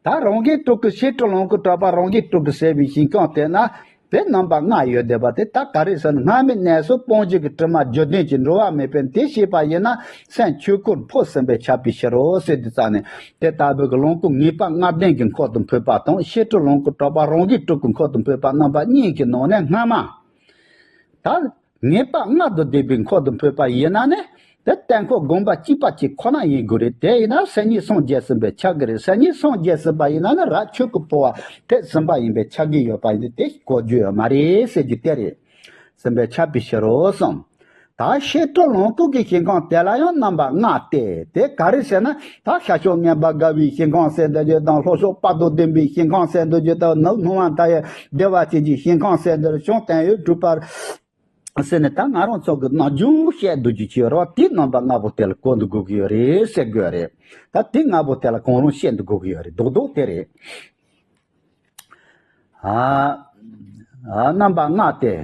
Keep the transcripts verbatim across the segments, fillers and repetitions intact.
ད་རང་གི་སྤྲུལ་སྐུ་ཤེས་སྤྲུལ་ལོངས་སྐུ་གྲགས་པ་རང་གི་སྤྲུལ་སྐུ་ཟེར་བའི་ཞིང་ཁམས་དེ་ན་དེ་རྣམ་པ་ལྔ་ཡོད་བསྡད་པ་དེ་ད་ག་རེ་ཟེར་ན། སྔ་མའི་གནས་སུ་སྤོང་བྱེད་ཀྱི་དྲི་མ་རྒྱུ་ལྡན་གྱི་འགྲོ་བ་མེད་པས་དེ་ཤེས་པ་ཡིན་ན་སེམས་ཆོས་སྐུར་འཕོ་ཟིན་པས་ཁྱབ་པའི་ཕྱིར་རོ་ཟེར་དུས་ཙང་ནས། དེ་ལྟ་བུའི་གི་ལོངས་སྐུ་ངེས་པ་ལྔ་ལྡན་གྱི་འཁོར་དུ་འཕོས་པ་དང་ཤེས་སྤྲུལ་ལོངས་སྐུ་གྲགས་པ་རང་གི་སྤྲུལ་སྐུ་འཁོར་དུ་འཕོས་པ་རྣམ་པ་གཉིས་ཀྱི་ནང་ནས་སྔ་མ། ད་ངེས་པ་ལྔ་དང་ལྡན་པའི་འཁོར་དུ་འཕོས་པ་ཡིན་ན་ནི། དེ་དཀོན་མཆོག་བསྒོམ་པ་གཅིག་པ་གཅིག་ཁོ་ན་ཡིན་དགོས་རེད། དེ་ཡིན་ན་སེམས་ཉིད་སངས་རྒྱས་ཟིན་པས་ཁྱབ་གི་རེད། སེམས་ཉིད་སངས་རྒྱས་ཟིན་པ་ཡིན་ན་ནི་རབ་ཆོས་ཀྱི་འཕོ་བ་ཐེབས་ཟིན་པ་ཡིན་པས་ཁྱབ་གི་ཡོད་པ་ཡིན་ཏེ་དེ་གོ་རྒྱུ་ཡོད་མ་རེད་ཟེར་རྒྱུ་དེ་རེད། ཟིན་པས་ཁྱབ་པའི་ཕྱིར་རོ་གསུངས། ད་ཤེས་སྤྲུལ་ལོངས་སྐུ་གི་ཞིང་ཁམས་དེ་ལ་ཡང་རྣམ་པ་ལྔ་སྟེ། དེ་ག་རེ་ཟེར་ན། ད་ཤར་ཕྱོགས་མངོན་པར་དགའ་བའི་ཞིང་ཁམས་ཟེར་འདི་བརྗོད་དང་། ལྷོ་ཕྱོགས་དཔལ་དང་ལྡན་པའི་ཞིང་ཁམས་ཟེར་འདི་བརྗོད་དང་། ནུབ་སྣང་བ་མཐའ་ཡས་བདེ་བ་ཅན་གྱི་ཞིང་ཁམས་ཟེར་འདི། བྱང་དོན་ཡོད་གྲུབ་པར་ཟེར་ནས་ད་ང་རང་ཚོ་གི་ནང་རྒྱུན་བཤད་འདུག་རྒྱུ་ཅིག་ཡོད་རེད་བ། དེའི་རྣམ་པ་ལྔ་པོ་དེ་ལ་གོ་འདུག་དགོས་ཀྱི་ཡོད་རེད་ཟེར་དགོས་རེད། ད་དེ་ལྔ་པོ་དེ་ལ་གང་རུང་བཤད་འདུག་དགོས་ཀྱི་ཡོད་རེད། རྡོག་རྡོག་དེ་རེད། ཨ། ཨ། རྣམ་པ་ལྔ་སྟེ།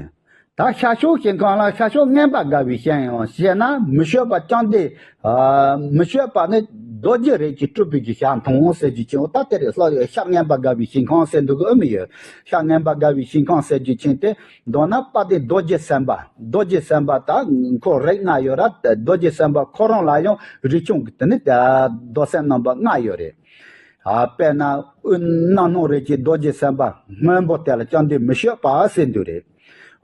ད་ཤར་ཕྱོགས་ཞིང་ཁམས་ལ་ཤར་ཕྱོགས་མངོན་པར་དགའ་བའི་ཞིང་ཡང་ཞེ་ན། མི་བསྐྱོད་པ་བཅོམ་ལྡན། ཨ། མི་བསྐྱོད་པ་ནི་རྡོ་རྗེ་རིགས་ཀྱི་སྤྲུལ་པའི་གི་ཞལ་མཐོང་ཟེར་རྒྱུ་ཅན། འོ་ད་དེ་རེད། ལྷོ་ཤར་མངོན་པར་དགའ་བའི་ཞིང་ཁམས་ཟེར་འདུག་གི་ཨེ་མི་ཡོད། ཤར་མངོན་པར་དགའ་བའི་ཞིང་ཁམས་ཟེར་རྒྱུ་ཅན་དེ། མདོར་ན་དཔལ་ལྡན་རྡོ་རྗེ་སེམས་དཔའ། རྡོ་རྗེ་སེམས་དཔའ་ད་འཁོར་རིགས་ལྔ་ཡོད་ར། རྡོ་རྗེ་སེམས་དཔའ་ཁོ་རང་ལ་ཡང་རིགས་ཆུང་གི་དེ་ནི་རྡོ་སེམས་རྣམ་པ་ལྔ་ཡོད་རེད། ཨ། དཔེར་ན་དབུས་རྣམ་སྣང་རིགས་ཀྱི་རྡོ་རྗེ་སེམས་དཔའ་སྔོན་པོ་དེ་ལ་བཅོམ་ལྡན་མི་བསྐྱོད་པ་ཟེར་འདུག་རེད།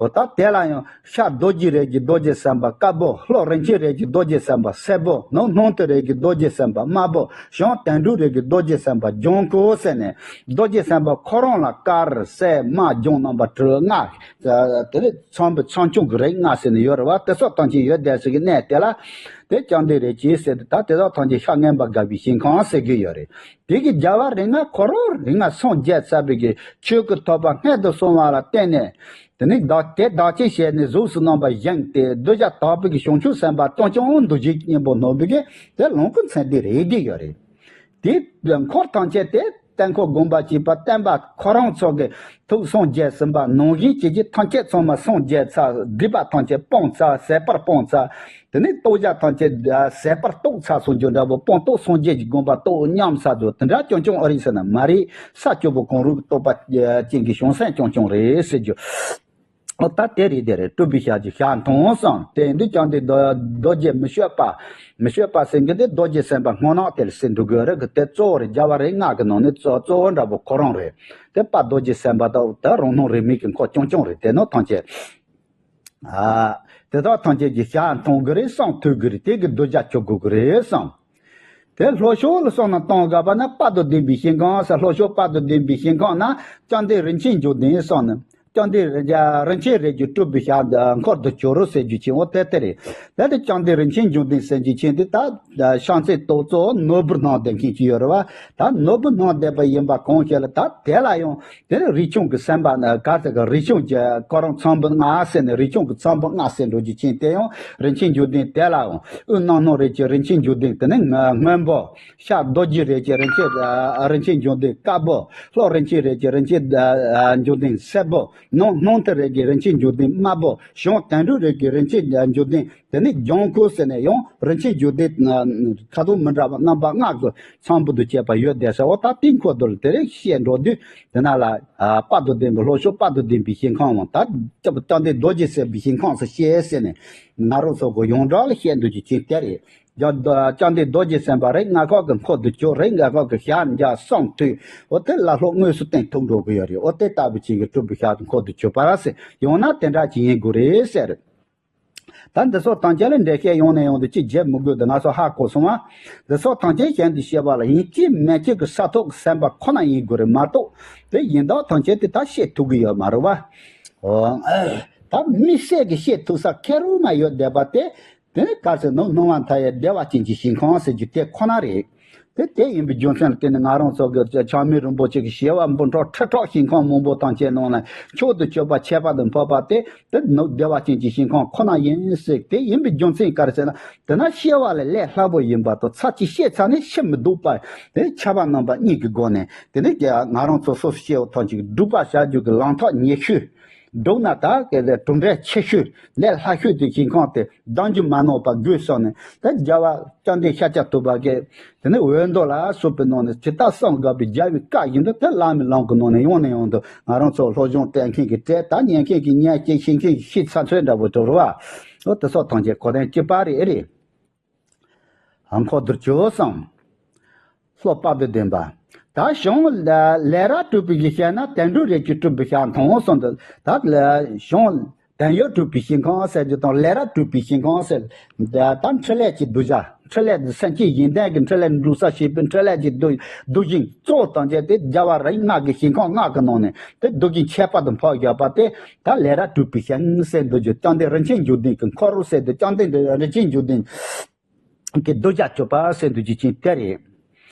འོ་ད་དེ་ལ་ཡང་ཤར་རྡོ་རྗེ་རིགས་ཀྱི་རྡོ་རྗེ་སེམས་དཔའ་དཀར་པོ། ལྷོ་རིན་ཆེན་རིགས་ཀྱི་རྡོ་རྗེ་སེམས་དཔའ་སེར་པོ། ནུབ་སྣང་མཐའ་རིགས་ཀྱི་རྡོ་རྗེ་སེམས་དཔའ་དམར་པོ། བྱང་དོན་གྲུབ་རིགས་ཀྱི་རྡོ་རྗེ་སེམས་དཔའ་ལྗང་ཁུ་ཟེར་ནས། རྡོ་རྗེ་སེམས་དཔའ་ཁོ་རང་ལ་དཀར་སེར་དམར་ལྗང་རྣམ་པ་དྲུག་ལྔ། དེ་ནི་ཚངས་པའི་ཚངས་ཆུང་གི་རིགས་ལྔ་ཟེར་ནས་ཡོད་རེད་བ། དེ་སོགས་ཐམས་ཅད་ཡོད་བསྡད་ས་གི་གནས་དེ་ལ། དེ་བཅོམ་ལྡན་རིགས་ཀྱི་ཟེར་ཏེ། ད་དེ་དག་ཐམས་ཅད་ཤར་མངོན་པར་དགའ་བའི་ཞིང་ཁམས་ཟེར་གྱི་ཡོད་རེད། དེ་གི་རྒྱལ་བ་རིགས་ལྔ་ཁོ་རང་རིགས་ལྔ་སངས་རྒྱས་ཚར་བའི་གི་ཆོས་ཀྱི་ཐོབ་པ་སྔོན་དུ་སོང་བ་ལ་བརྟེན་ནས། དེ་ནི་བདག་དེ་བདག་བསྐྱེད་བྱས་ནས་གཟུགས་སུ་རྣམ་པར་བཞེངས་ཏེ། གདུལ་བྱ་དག་པའི་གི་བྱང་ཆུབ་སེམས་དཔའ་རྐྱང་རྐྱང་འདུ་བྱེད་གཉེན་པོ་སྣང་བའི་གི་དེ་ལོངས་སྐུ་མཚན་ལྡན་རེད་བསྡད་ཡོད་རེད། དེའི་འཁོར་ཐམས་ཅད་དེ་དཀོན་མཆོག་བསྒོམ་པ་བཅས་པ་བསྟན་པ་ཁོ་རང་ཚོ་གི་ཐུགས་སངས་རྒྱས་ཟིན་པ་ནང་བཞིན་བྱེད་རྒྱུ་ཐམས་ཅད་ཚང་མ་སངས་རྒྱས་ཚར། སྡིག་པ་ཐམས་ཅད་སྤངས་ཚར། ཟད་པར་སྤངས་ཚར། དེ་ནས་རྟོགས་བྱ་ཐམས་ཅད་ཟད་པར་རྟོགས་ཚར་སོང་རྒྱུ་འདྲ་པོ། སྤངས་རྟོགས་སངས་རྒྱས་ཀྱི་དགོངས་པ་རྟོགས་ཉམས་ཚར་དུ་དེ་འདྲ་རྐྱང་རྐྱང་ཨ་རིག་ཟེར་ན་མ་རེད། ས་བཅུ་པོ་གང་རུང་གི་རྟོགས་པ་ཅན་གྱི་བྱང་སེམས་རྐྱང་རྐྱང་རེད་ཟེར་རྒྱུ། ཨོ་ད་དེ་རེད། དེ་རེད། སྤྲུལ་པའི་ཞལ་གྱི་ཞལ་མཐོང་གསུངས། དེ་འདི་བཅོམ་ལྡན་རྡོ་རྗེ་མི་བསྐྱོད་པ། མི་བསྐྱོད་པ་ཟེར་མཁན་དེ་རྡོ་རྗེ་སེམས་དཔའ་སྔོ་ནག་དེ་ལ་ཟེར་འདུག་གི་རེད་གི། དེ་གཙོ་བོ་རེད། རྒྱལ་བ་རིགས་ལྔ་གི་ནང་ནས་གཙོ་གཙོ་བོ་འདྲ་པོ་ཁོ་རང་རེད། དེ་དཔལ་རྡོ་རྗེ་སེམས་དཔའ་དང་དེ་རང་སྣང་རིས་མེད་ཀྱི་འཁོར་རྐྱང་རྐྱང་རེད། དེ་ནོ་ཐམས་ཅད། ཨ། དེ་དག་ཐམས་ཅད་ཀྱི་ཞལ་མཐོང་གི་རེད། གསུང་ཐོས་གི་རེད། དེ་གི་གདུལ་བྱ་བཅོ་དགོས་གི་རེད་གསུངས། དེ་ལྷོ་ཕྱོགས་ལ་སོང་ན་གཏོང་དགོས་པ་ན་དཔལ་དང་ལྡན་པའི་ཞིང་ཁམས་ཟེར། ལྷོ་ཕྱོགས་དཔལ་དང་ལྡན་པའི་ཞིང་ཁམས་ན་བཅོམ་ལྡན་རིན་ཆེན་འབྱུང་ལྡན་གསུངས་ནས། བཅོམ་ལྡན་རིན་ཆེན་རིགས་ཀྱི་སྤྲུལ་པའི་ཞལ་འཁོར་དུ་གྱུར་རོ་ཟེར་རྒྱུ་ཅན། འོ་དེ་དེ་རེད། དེ་ལྟར་བཅོམ་ལྡན་རིན་ཆེན་འབྱུང་ལྡན་ཟེར་རྒྱུ་ཅན་དེ་ད་ཤིང་ཚད་ཏོག་ཙམ་ནོར་བུ་སྣང་བསྡད་མཁན་ཅིག་ཡོད་རེད་བ། ད་ནོར་བུ་སྣང་བསྡད་པ་ཡིན་པ་གང་ཞིག་ལ། ད་དེ་ལ་ཡང་དེ་ནི་རིགས་ཆུང་གི་སེམས་དཔའ་ན་ག་ཟེར་གི། རིགས་ཆུང་གི་ཁོ་རང་ཚངས་པ་ལྔ་ཟེར་ནས། རིགས་ཆུང་གི་ཚངས་པ་ལྔ་ཟེར་འགྲོ་རྒྱུ་ཅན་དེ་ཡང་རིན་ཆེན་འབྱུང་ལྡན་དེ་ལའང་། དབུས་རྣམ་སྣང་རིགས་ཀྱི་རིན་ཆེན་འབྱུང་ལྡན་དེ་ནི་སྔོན་པོ། ཤར་རྡོ་རྗེ་རིགས་ཀྱི་རིན་ཆེན་རིན་ཆེན་འབྱུང་ལྡན་དཀར་པོ། ལྷོ་རིན་ཆེན་རིགས་ཀྱི་རིན་ཆེན་འབྱུང་ལྡན་སེར་པོ། ནུབ་སྣང་མཐའ་རིགས་ཀྱི་རིན་ཆེན་འབྱུང་ལྡན་དམར་པོ། བྱང་དོན་གྲུབ་རིགས་ཀྱི་རིན་ཆེན་འབྱུང་ལྡན་དེ་ནི་ལྗང་ཁུ་ཟེར་ནས། ཡང་རིན་ཆེན་འབྱུང་ལྡན་ཁ་དོག་མི་འདྲ་བ་རྣམ་པ་ལྔ་གི་ཚངས་པ་དང་བཅས་པ་ཡོད་བསྡད་ས། འོ་ད་དེ་འཁོར་དུ་ལ་དེ་རིང་བཤད་འགྲོ་དུས་དེ་ན་ལ། ཨ། དཔལ་དང་ལྡན་པའི་ལྷོ་ཕྱོགས་དཔལ་དང་ལྡན་པའི་ཞིང་ཁམས་འོང་། ད་བཅོམ་ལྡན་རྡོ་རྗེ་སེམས་དཔའི་ཞིང་ཁམས་སུ་བཤད་ཟེར་ནས་ང་རང་ཚོ་གི་ཡོངས་གྲགས་ལ་བཤད་འདུག་རྒྱུ་ཅན་དེ་རེད། བཅོམ་ལྡན་རྡོ་རྗེ་སེམས་དཔའ་རིགས་ལྔ་ཁག་གི་འཁོར་དུ་གྱུར། རིགས་ལྔ་ཁག་གི་ཞལ་མཇལ་གསུང་ཐོས། འོ་དེ་ལ་ལྷོ་དངོས་སུ་བསྟན་ཐུབ་འགྲོ་གི་ཡོད་རེད། འོ་དེ་ལྟ་བུ་ཅིག་གི་སྤྲུལ་པའི་ཞལ་དུ་འཁོར་དུ་གྱུར་པ་ར་ཟེར། ཡང་ན་དེ་འདྲ་ཅིག་ཡིན་དགོས་རེད་ཟེར། ད་འདི་ཚོ་ཐམས་ཅད་ལ་འགྲེལ་བཤད་ཡོང་ནས་ཡོང་དུ་ཅི་བརྗེད་མི་དགོས་དུ་ང་ཚོ་ཧ་གོ་སོང་བ། འདི་ཚོ་ཐམས་ཅད་གཞན་དུ་ཤེས་པ་ལ་ཡིན་གཅིག་མིན་གཅིག་གི་ས་ཐོབ་ཀྱི་སེམས་པ་ཁོ་ན་ཡིན་དགོས་རེད་མ་གཏོགས། དེ་ཡིན་དག་ཐམས་ཅད་དེ་ད་ཤེས་ཐུབ་ཀྱི་ཡོད་མ་རེད་བ། འོ། ད་དམིགས་བསལ་གྱི་ཤེས་ཐུབ་ས་ཁེར་རོ་མ་ཡོད་བསྡད་པ་དེ། དེ་ནི་ག་ཟེར་ནོ། སྣང་བ་མཐའ་ཡས་བདེ་བ་ཅན་གྱི་ཞིང་ཁམས་ཟེར་རྒྱུ་དེ་ཁོ་ན་རེད། དེ་དེ་ཡིན་པའི་རྒྱུ་མཚན་ལ་བརྟེན་ནས་ང་རང་ཚོ་གི་ཆགས་མེད་རིན་པོ་ཆེ་གི་བྱེ་བ་འབུམ་ཕྲག་ཁྲི་ཕྲག་ཞིང་ཁམས་མང་པོ་ཐམས་ཅད་ནང་ལ་མཆོག་ཏུ་གྱུར་པ་ཁྱད་པར་དུ་འཕགས་པ་དེ། དེ་ནི་བདེ་བ་ཅན་གྱི་ཞིང་ཁམས་ཁོ་ན་ཡིན་ཟེར། དེ་ཡིན་པའི་རྒྱུ་མཚན་ག་རེ་ཟེར་ན། དེ་ན་ཤེས་པ་ལས་ལས་སླ་པོ་ཡིན་པ་དང་། ཚར་གཅིག་ཤེས་ཚར་ནས་ཤེས་མི་ཐུབ་པ། དེ་ཁྱབ་པ་རྣམ་པ་གཉིས་ཀྱི་སྒོ་ནས་དེ་ནི་ང་རང་ཚོ་སོ་སོ་སྐྱེ་བོ་ཐམས་ཅད་ཀྱི་སྒྲུབ་པ་བྱ་རྒྱུ་གི་ལམ་ཐག་ཉེ་ཤོས། བསྒྲུབས་ན་ད་གལ་ཏེ་གྲུབ་འབྲས་ཆེ་ཤོས་ལས་སླ་ཤོས་དེ་ཞིང་ཁམས་དེ་ལྡང་རྒྱུ་མ་ནོར་བ་དགོས་བསམ་ནས། ད་རྒྱལ་བ་བཅོམ་ལྡན་ཤཱཀྱ་ཐུབ་པ་གིས་དེ་ནས་འོད་མདོ་ལ་སོགས་པའི་ནང་ནས་ཇི་ལྟར་བསམ་དགོས་པའི་རྒྱལ་བའི་བཀའ་བཞིན་དུ་དེ་བླ་མའི་ལམ་གྱི་ནང་ནས་ཡང་ནས་ཡང་དུ་ང་རང་ཚོ་སློབ་སྦྱོང་སྤྲད་མཁན་གྱི་སྤྲད། ད་ཉན་མཁན་གྱི་ཉན། ཤེས་མཁན་གྱི་ཤེས་ཚར་ཚོད་འདྲ་པོ་འགྲོ་རུ་བ། འོ་དེ་སོགས་ཐམས་ཅད་གོ་དོན་གཅིག་པ་རེད། རེད། འཁོར་དུ་བཅུག་གསུངས། ཤློ་ཀ་དཔལ་དུ་ལྡན་པ། ད་གཞུང་ལས་རབ་སྤྲུལ་པའི་གཞི་བཤད་ན། དོན་གྲུབ་རིགས་ཀྱི་སྤྲུལ་པའི་ཞལ་མཐོང་གསུངས་འདུག། ད་གཞུང་དོན་ཡོད་གྲུབ་པའི་ཞིང་ཁམས་ཟེར་རྒྱུ་དང་ལས་རབ་སྤྲུལ་པའི་ཞིང་ཁམས་ཟེར། ད་འཕྲིན་ལས་ཀྱི་གདུལ་བྱ། འཕྲིན་ལས་འདི་སེམས་ཅན་ཡོན་ཏན་གྱི་འཕྲིན་ལས་འགྲུབ་ས་བྱེད་པའི་འཕྲིན་ལས་ཀྱི་གདུལ་གདུལ་ཞིང་གཙོ་བོ་དང་བཅས་ཏེ་རྒྱལ་བ་རིགས་ལྔ་གི་ཞིང་ཁམས་ལྔ་གི་ནང་ནས་དེ་གདུལ་ཞིང་ཁྱད་པར་དུ་འཕགས་བཞག་པ་དེ། ད་ལས་རབ་སྤྲུལ་པའི་ཞིང་ཟེར་འདུག་རྒྱུ། བཅོམ་ལྡན་རིན་ཆེན་འབྱུང་ལྡན་གྱི་འཁོར་ཟེར་དུས་བཅོམ་ལྡན་རིན་ཆེན་འབྱུང་ལྡན་གྱི་གདུལ་བྱ་སྤྱོད་པ་ཟེར་འདུག་རྒྱུ་ཅན་དེ་རེད།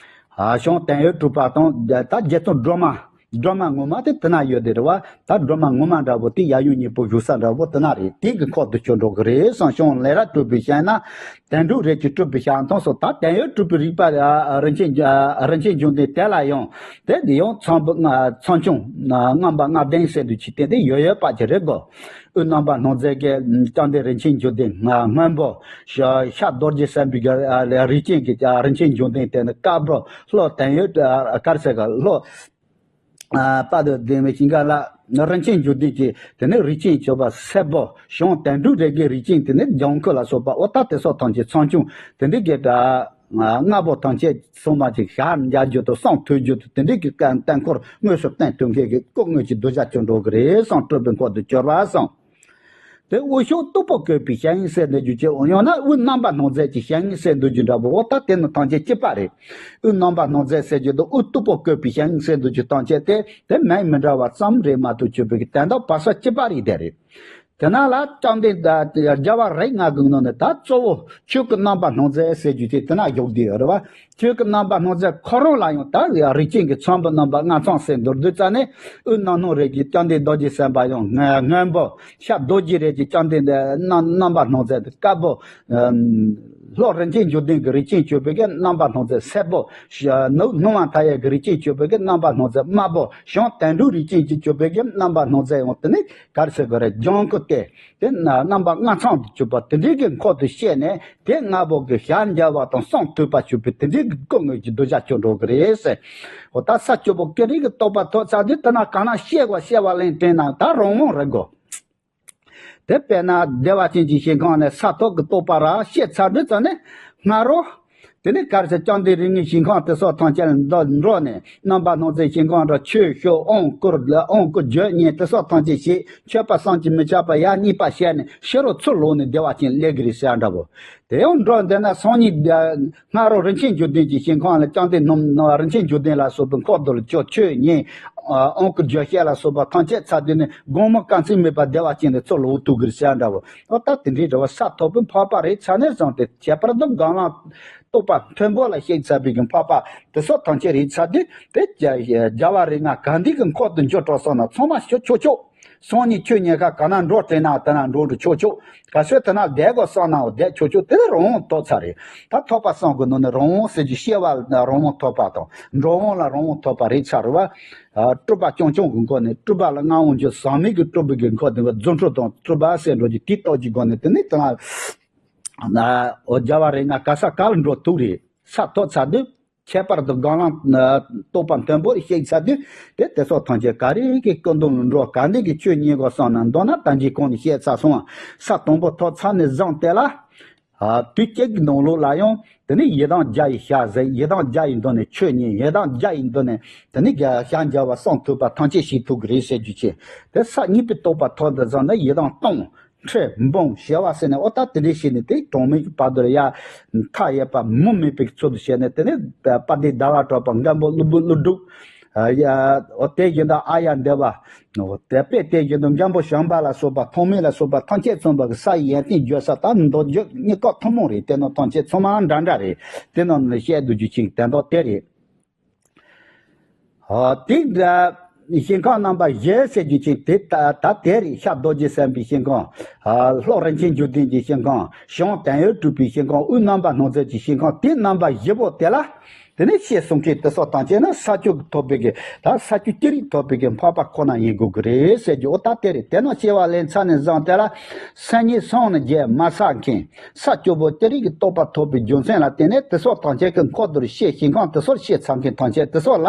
ཨ་གཞུང་དོན་ཡོད་གྲུབ་པ་དང་། ད་རྗེ་བཙུན་སྒྲོལ་མ། སྒྲོལ་མ་ངོ་མ་དེ་དེ་ན་ཡོད་དེ་རེད་བ། ད་སྒྲོལ་མ་ངོ་མ་འདྲ་པོ་དེ་ཡབ་ཡུམ་གཉིས་པོ་བཞུགས་ས་འདྲ་པོ་དེ་ན་རེད། དེ་གི་འཁོར་དུ་གྱུར་འགྲོ་གི་རེད་གསུངས། གཞུང་ལས་རབ་སྤྲུལ་པའི་ཞིང་ན། དོན་གྲུབ་རིགས་ཀྱི་སྤྲུལ་པའི་ཞལ་མཐོང་སོགས། ད་དོན་ཡོད་གྲུབ་པའི་རིགས་པ་རིན་ཆེན་རིན་ཆེན་འབྱུང་ལྡན་དེ་ལ་ཡང་། དེ་ཡང་མཚན་བུ་མཚན་ཆུང་རྔམ་པ་ལྔ་ལྡན་ཟེར་དུས་ཅི་སྟེ་དེ་ཡོད་ཡོད་པ་ཅིག་རེད་གོ། དབུས་རྣམ་པར་སྣང་མཛད་ཀྱི་བཅོམ་ལྡན་རིན་ཆེན་འབྱུང་ལྡན་སྔོན་པོ། ཤ་ཤ་རྡོ་རྗེ་སེམས་དཔའི་རིགས་ཅན་གྱི་རིན་ཆེན་འབྱུང་ལྡན་དེ་ནི་དཀར་པོ། ཤློ་དོན་ཡོད་ག་རེ་ཟེར་ག་ཤློ་ཀ་དཔལ་དུ་ལྡན་པའི་ཞིང་ཁམས་ལ་རིན་ཆེན་འབྱུང་ལྡན་གྱི་དེ་ནི་རིགས་ཅན་སྤྱོད་པ་སེར་པོ། གཞུང་དོན་གྲུབ་རིགས་ཀྱི་རིགས་ཅན་དེ་ནི་ལྗང་ཁུ་ལ་སོགས་པ། འོ་ད་དེ་སོགས་ཐམས་ཅད་མཚན་ཆུང་དེ་འདྲའི་གི་ལྔ་པོ་ཐམས་ཅད་ཚང་མ་ཅིག་ཞལ་མཇལ་རྒྱུ་དང་གསུང་ཐོས་རྒྱུ་དང་དེ་འདྲའི་གི་དཀའ་དཀའ་འཁོར་དངོས་སུ་བསྟན་ཐུབ་མཁན་གྱི་སྐུ་དངོས་ཀྱི་གདུལ་བྱ་བྱོན་འགྲོ་གི་རེད་གསུངས། སྤྲུལ་པའི་འཁོར་དུ་གྱུར་པ་གསུངས། དེ་དབུས་གཞུང་སྟུག་པོ་བཀོད་པའི་ཞིང་ཟེར་འདི་རྒྱུ་ཅན། ཡང་ན་དབུས་རྣམ་པར་སྣང་མཛད་ཀྱི་ཞིང་ཟེར་འདི་རྒྱུ་འདྲ་པོ། འོ་ད་དེ་ནི་ཐམས་ཅད་གཅིག་པ་རེད། དབུས་རྣམ་པར་སྣང་མཛད་ཟེར་རྒྱུ་དང་དབུས་སྟུག་པོ་བཀོད་པའི་ཞིང་ཟེར་འདི་རྒྱུ་ཐམས་ཅད་དེ་དེ་མིང་མི་འདྲ་བ་ཙམ་རེད་མ་གཏོགས་གྱུར་པའི་གི་དོན་དག་བར་ས་གཅིག་པ་རེད། དེ་རེད། དེ་ན་ལ་བཅོམ་ལྡན་རྒྱལ་བ་རིགས་ལྔ་གི་ནང་ནས་ད་གཙོ་བོ་ཆོས་ཀྱི་རྣམ་པར་སྣང་མཛད་ཟེར་རྒྱུ་དེ་དེ་ན་བཞུགས་བསྡད་ཡོད་རེད་བ། ཆོས་ཀྱི་རྣམ་པར་སྣང་མཛད་ཁོ་རང་ལ་ཡང་ད་རིགས་ཅན་གྱི་ཚོམ་བུ་རྣམ་པ་ལྔ་ཚང་ཟེར་མདོར་བསྡུས་ཙ་ནས། དབུས་རྣམ་སྣང་རིགས་ཀྱི་བཅོམ་ལྡན་རྡོ་རྗེ་སེམས་དཔའ་ཡང་སྔོན་པོ། ཤ་རྡོ་རྗེ་རིགས་ཀྱི་བཅོམ་ལྡན་རྣམ་རྣམ་པར་སྣང་མཛད་དེ་དཀར་པོ། ཤློ་རིན་ཆེན་འབྱུང་ལྡན་གྱི་རིགས་ཅན་སྤྱོད་པའི་གི་རྣམ་པར་སྣང་མཛད་སེར་པོ། ནུབ་སྣང་བ་མཐའ་ཡས་ཀྱི་རིགས་ཅན་སྤྱོད་པའི་གི་རྣམ་པར་སྣང་མཛད་དམར་པོ། གཞུང་དོན་གྲུབ་རིགས་ཅན་གྱི་སྤྱོད་པའི་གི་རྣམ་པར་སྣང་མཛད་ཡང་དེ་ནི་ག་རེ་ཟེར་དགོས་རེད། ལྗང་ཁུ་སྟེ། དེ་ན་རྣམ་པ་ལྔ་ཚང་དུ་གྱུར་པ་དེ་འདྲའི་གི་འཁོར་དུ་བཤད་ནས། དེ་ལྔ་པོ་གི་ཞལ་མཇལ་བ་དང་གསུང་ཐོས་པ་བྱུང་བའི་དེ་འདྲའི་གི་སྐུ་དངོས་ཀྱི་གདུལ་བྱ་བྱོན་འགྲོ་གི་རེད་ཟེར། འོ་ད་ས་བཅུ་པོ་ཀུན་རིག་གི་རྟོགས་པ་ཐོབ་ཚར་དུས་དེ་ན་གང་ན་བཤད་དགོས་བཤད་པ་ལན་དྲན་ན་ད་རང་དབང་རེད་གོ། དེ་དཔེར་ན་བདེ་བ་ཅན་གྱི་ཞིང་ཁམས་ནས་ས་ཐོབ་ཀྱི་རྟོགས་པ་ར་བཤད་ཚར་དུས་ཙམ་ནས་སྔ་རོ། དེ་ནས་ག་རེ་ཟེར། བཅོམ་ལྡན་རིགས་ལྔའི་ཞིང་ཁམས་དེ་སོགས་ཐམས་ཅད་ལ་འགྲོ་ནས་རྣམ་པར་སྣང་མཛད་ཞིང་ཁམས་ར་ཆོས་ཞུ་དབང་བསྐུར་དབང་བསྐུར་བརྗོད་སྙན་དེ་སོགས་ཐམས་ཅད་བྱེད། མཆོད་པ་བསམ་གྱིས་མི་ཁྱབ་པ་ཡང་གཉིས་པ་བྱས་ནས་ཕྱི་རོལ་ཚུར་ལོག་ནས་བདེ་བ་ཅན་སླེབས་ཀྱི་རེད་ཟེར་འདྲ་པོ། དེ་ཡང་འགྲོ་འདི་ན་སང་ཉིན་སྔ་རོ་རིན་ཆེན་འབྱུང་ལྡན་གྱི་ཞིང་ཁམས་ལ་བཅོམ་ལྡན་རྣམ་རིན་ཆེན་འབྱུང་ལྡན་ལ་སོགས་པའི་འཁོར་དུ་ལ་ཆོས་ཆོས་ཉན། དབང་བསྐུར་བརྗོད་བཤད་ལ་སོགས་པ་ཐམས་ཅད་ཚར་དུས་ནས་དགོང་མོ་དཀའ་ཚེགས་མེད་པར་བདེ་བ་ཅན་དུ་ཚུར་ལོག་ཐུབ་ཀྱི་རེད་ཟེར་འདྲ་བོ། ཨོ་ད་དེ་འདྲའི་འདྲ་བ་ས་ཐོབ་པའི་འཕགས་པ་རེད་ཚར་ནས་བཟུང་སྟེ་ཁྱད་པར་དུ་སྒང་ལ་རྟོགས་པ་མཐོན་པོ་ལ་གཤེགས་ཚར་བའི་གི་འཕགས་པ་དེ་སོགས་ཐམས་ཅད་རེད་ཚར་དུས་དེ་རྒྱལ་བ་རིགས་ལྔ་ག་འདི་གི་འཁོར་དུ་འགྱུར་འགྲོ་སོང་ན་ཚང་མ་ཆོག་ཆོག་ཆོག་སང་ཉིན་ཆོས་ཉན་ཁ་ག་ན་འགྲོ་དྲན་ན་དེ་ན་འགྲོ་འགྲོ་ཆོག་ཆོག་ག་ཚོད་དེ་ན་བསྡད་དགོས་བསམ་ནའང་བསྡད་ཆོག་ཆོག་དེ་ལ་རང་དབང་ཐོབ་ཚར་རེད། ད་ཐོབ་པ་གསུམ་གི་ནང་ནས་རང་དབང་ཟེར་རྒྱུ་སྐྱེ་བ་ལ་རང་དབང་ཐོབ་པ་དང་འགྲོ་དབང་ལ་རང་དབང་ཐོབ་པ་རེད་ཚར་རེད་བ། སྤྲུལ་པ་རྐྱང་རྐྱང་གི་སྒོ་ནས་སྤྲུལ་པ་ལ་མངའ་དབང་འབྱོར་ཟག་མེད་ཀྱི་སྤྲུལ་པའི་གི་འཁོར་དེ་ག་རྫུ་འཕྲུལ་དང་སྤྲུལ་པ་ཟེར་འགྲོ་རྒྱུ་དེ་རྟོགས་ཀྱི་སྒོ་ནས་དེ་ནས་དེ་ན་འོ་རྒྱལ་བ་རིགས་ལྔ་ག་ས་ག་ལ་འགྲོ་ཐུབ་རེད། ས་ཐོབ་ཚར་དུས། ཁྱད་པར་དུ་སྒང་ལ་རྟོགས་པ་མཐོན་པོར་གཤེགས་ཚར་དུས་དེ་དེ་སོགས་ཐམས་ཅད་ག་རེ་གི་སྐུ་མདུན་ལ་འགྲོ་ག་འདི་གི་ཆོས་ཉན་དགོས་བསམ་ན་མདོར་ན་ད་གིན་གོང་ནས་བཤད་ཚར་སོང་། ས་དང་པོ་ཐོབ་ཚར་ནས་བཟུང་དེ་ལ། དུས་གཅིག་གི་ནང་ལོགས་ལ་ཡང་དེ་ནས་ཡི་དམ་བརྒྱ་ཡི་ཞལ་གཟིགས། ཡི་དམ་བརྒྱ་ཡི་མདུན་ནས་ཆོས་ཉན། ཡི་དམ་བརྒྱ་ཡི་མདུན་ནས་དེ་ནས་ཞལ་མཇལ་བ་གསུང་ཐོས་པ་ཐམས་ཅད་བྱེད་ཐུབ་ཀྱི་རེད་ཟེར་རྒྱུ་བྱས། དེ་ས་གཉིས་པའི་རྟོགས་པ་ཐོབ་དུས་ཙམ་ན་ཡི་དམ་སྟོང་། ཁྲི་འབུམ་ཞི་བ་ཟེར་ནས་ཨོ་ད་དེ་འདྲའི་བྱས་ནས་དེ་གྲངས་མེད་ཀྱི་བར་དུ་ལ་ཡ་མཐའ་ཡས་པ་མུ་མེད་པའི་ཚུལ་དུ་བྱས་ནས་དེ་ནས་དཔལ་ལྡན་ཟླ་བ་གྲགས་པ་མགོན་པོ་ཀླུ་སྒྲུབ། ཨོ་དེ་བཞིན་དུ་ཨཱརྱ་དེ་བ། དེ་དཔེ་དེ་བཞིན་དུ་མགོན་པོ་བྱམས་པ་ལ་སོགས་པ་ཐོགས་མེད་ལ་སོགས་པ་ཐམས་ཅད་མཚོན་པ་གི་ས་ཡི་ཡོན་ཏན་བརྗོད་ས་ད་མདོ་རྒྱུད་གཉིས་ཀ་ཐུན་མོང་རེད། དེ་རྣམས་ཐམས་ཅད་ཚང་མ་འདྲ་འདྲ་རེད། དེ་རྣམས་ནི་བཤད་སྡོད་རྒྱུ་ཅིག་དོན་དག་དེ་རེད། དེ་འདྲ་ཞིང་ཁམས་རྣམ་པ་བཞི་ཟེར་རྒྱུ་ཅིག་དེ་ད་ད་དེ་རེད། ཤ་རྡོ་རྗེ་སེམས་དཔའི་ཞིང་ཁམས། ཤློ་རིན་ཆེན་འབྱུང་ལྡན་གྱི་ཞིང་ཁམས། གཞུང་དོན་ཡོད་གྲུབ་པའི་ཞིང་ཁམས། དབུས་རྣམ་པར་སྣང་མཛད་ཀྱི་ཞིང་ཁམས། དེ་རྣམ་པ་བཞི་པོ་དེ་ལ། དེ་ནས་ཤེས་གསུང་མཁན་དེ་ཚོ་ཐམས་ཅད་ནི་ས་བཅུ་གི་ཐོབ་པའི་གི་ད་ས་བཅུ་ཅི་རིགས་ཐོབ་པའི་གི་འཕགས་པ་ཁོ་ན་ཡིན་དགོས་ཀྱི་རེད་ཟེར་རྒྱུ་འོ་ད་དེ་རེད། དེ་ནང་སྐྱེ་བ་ལེན་ཚར་ནས་བཟུང་དེ་ལ་སེམས་ཉིད་སོང་ནས་རྒྱས་མ་བསགས་མཁན་ས་བཅུ་པོ་ཅི་རིགས་ཀྱི་རྟོགས་པ་ཐོབ་པའི་རྒྱུ་མཚན་ལ་བརྟེན་ནས་དེ་ཚོ་ཐམས་ཅད་ཀྱི་འཁོར་དུ་ཤེས་ཞིང་ཁམས་དེ་ཚོར་ཤེས་ཚར་མཁན་ཐམས་ཅད་དེ་ཚོ་ལ་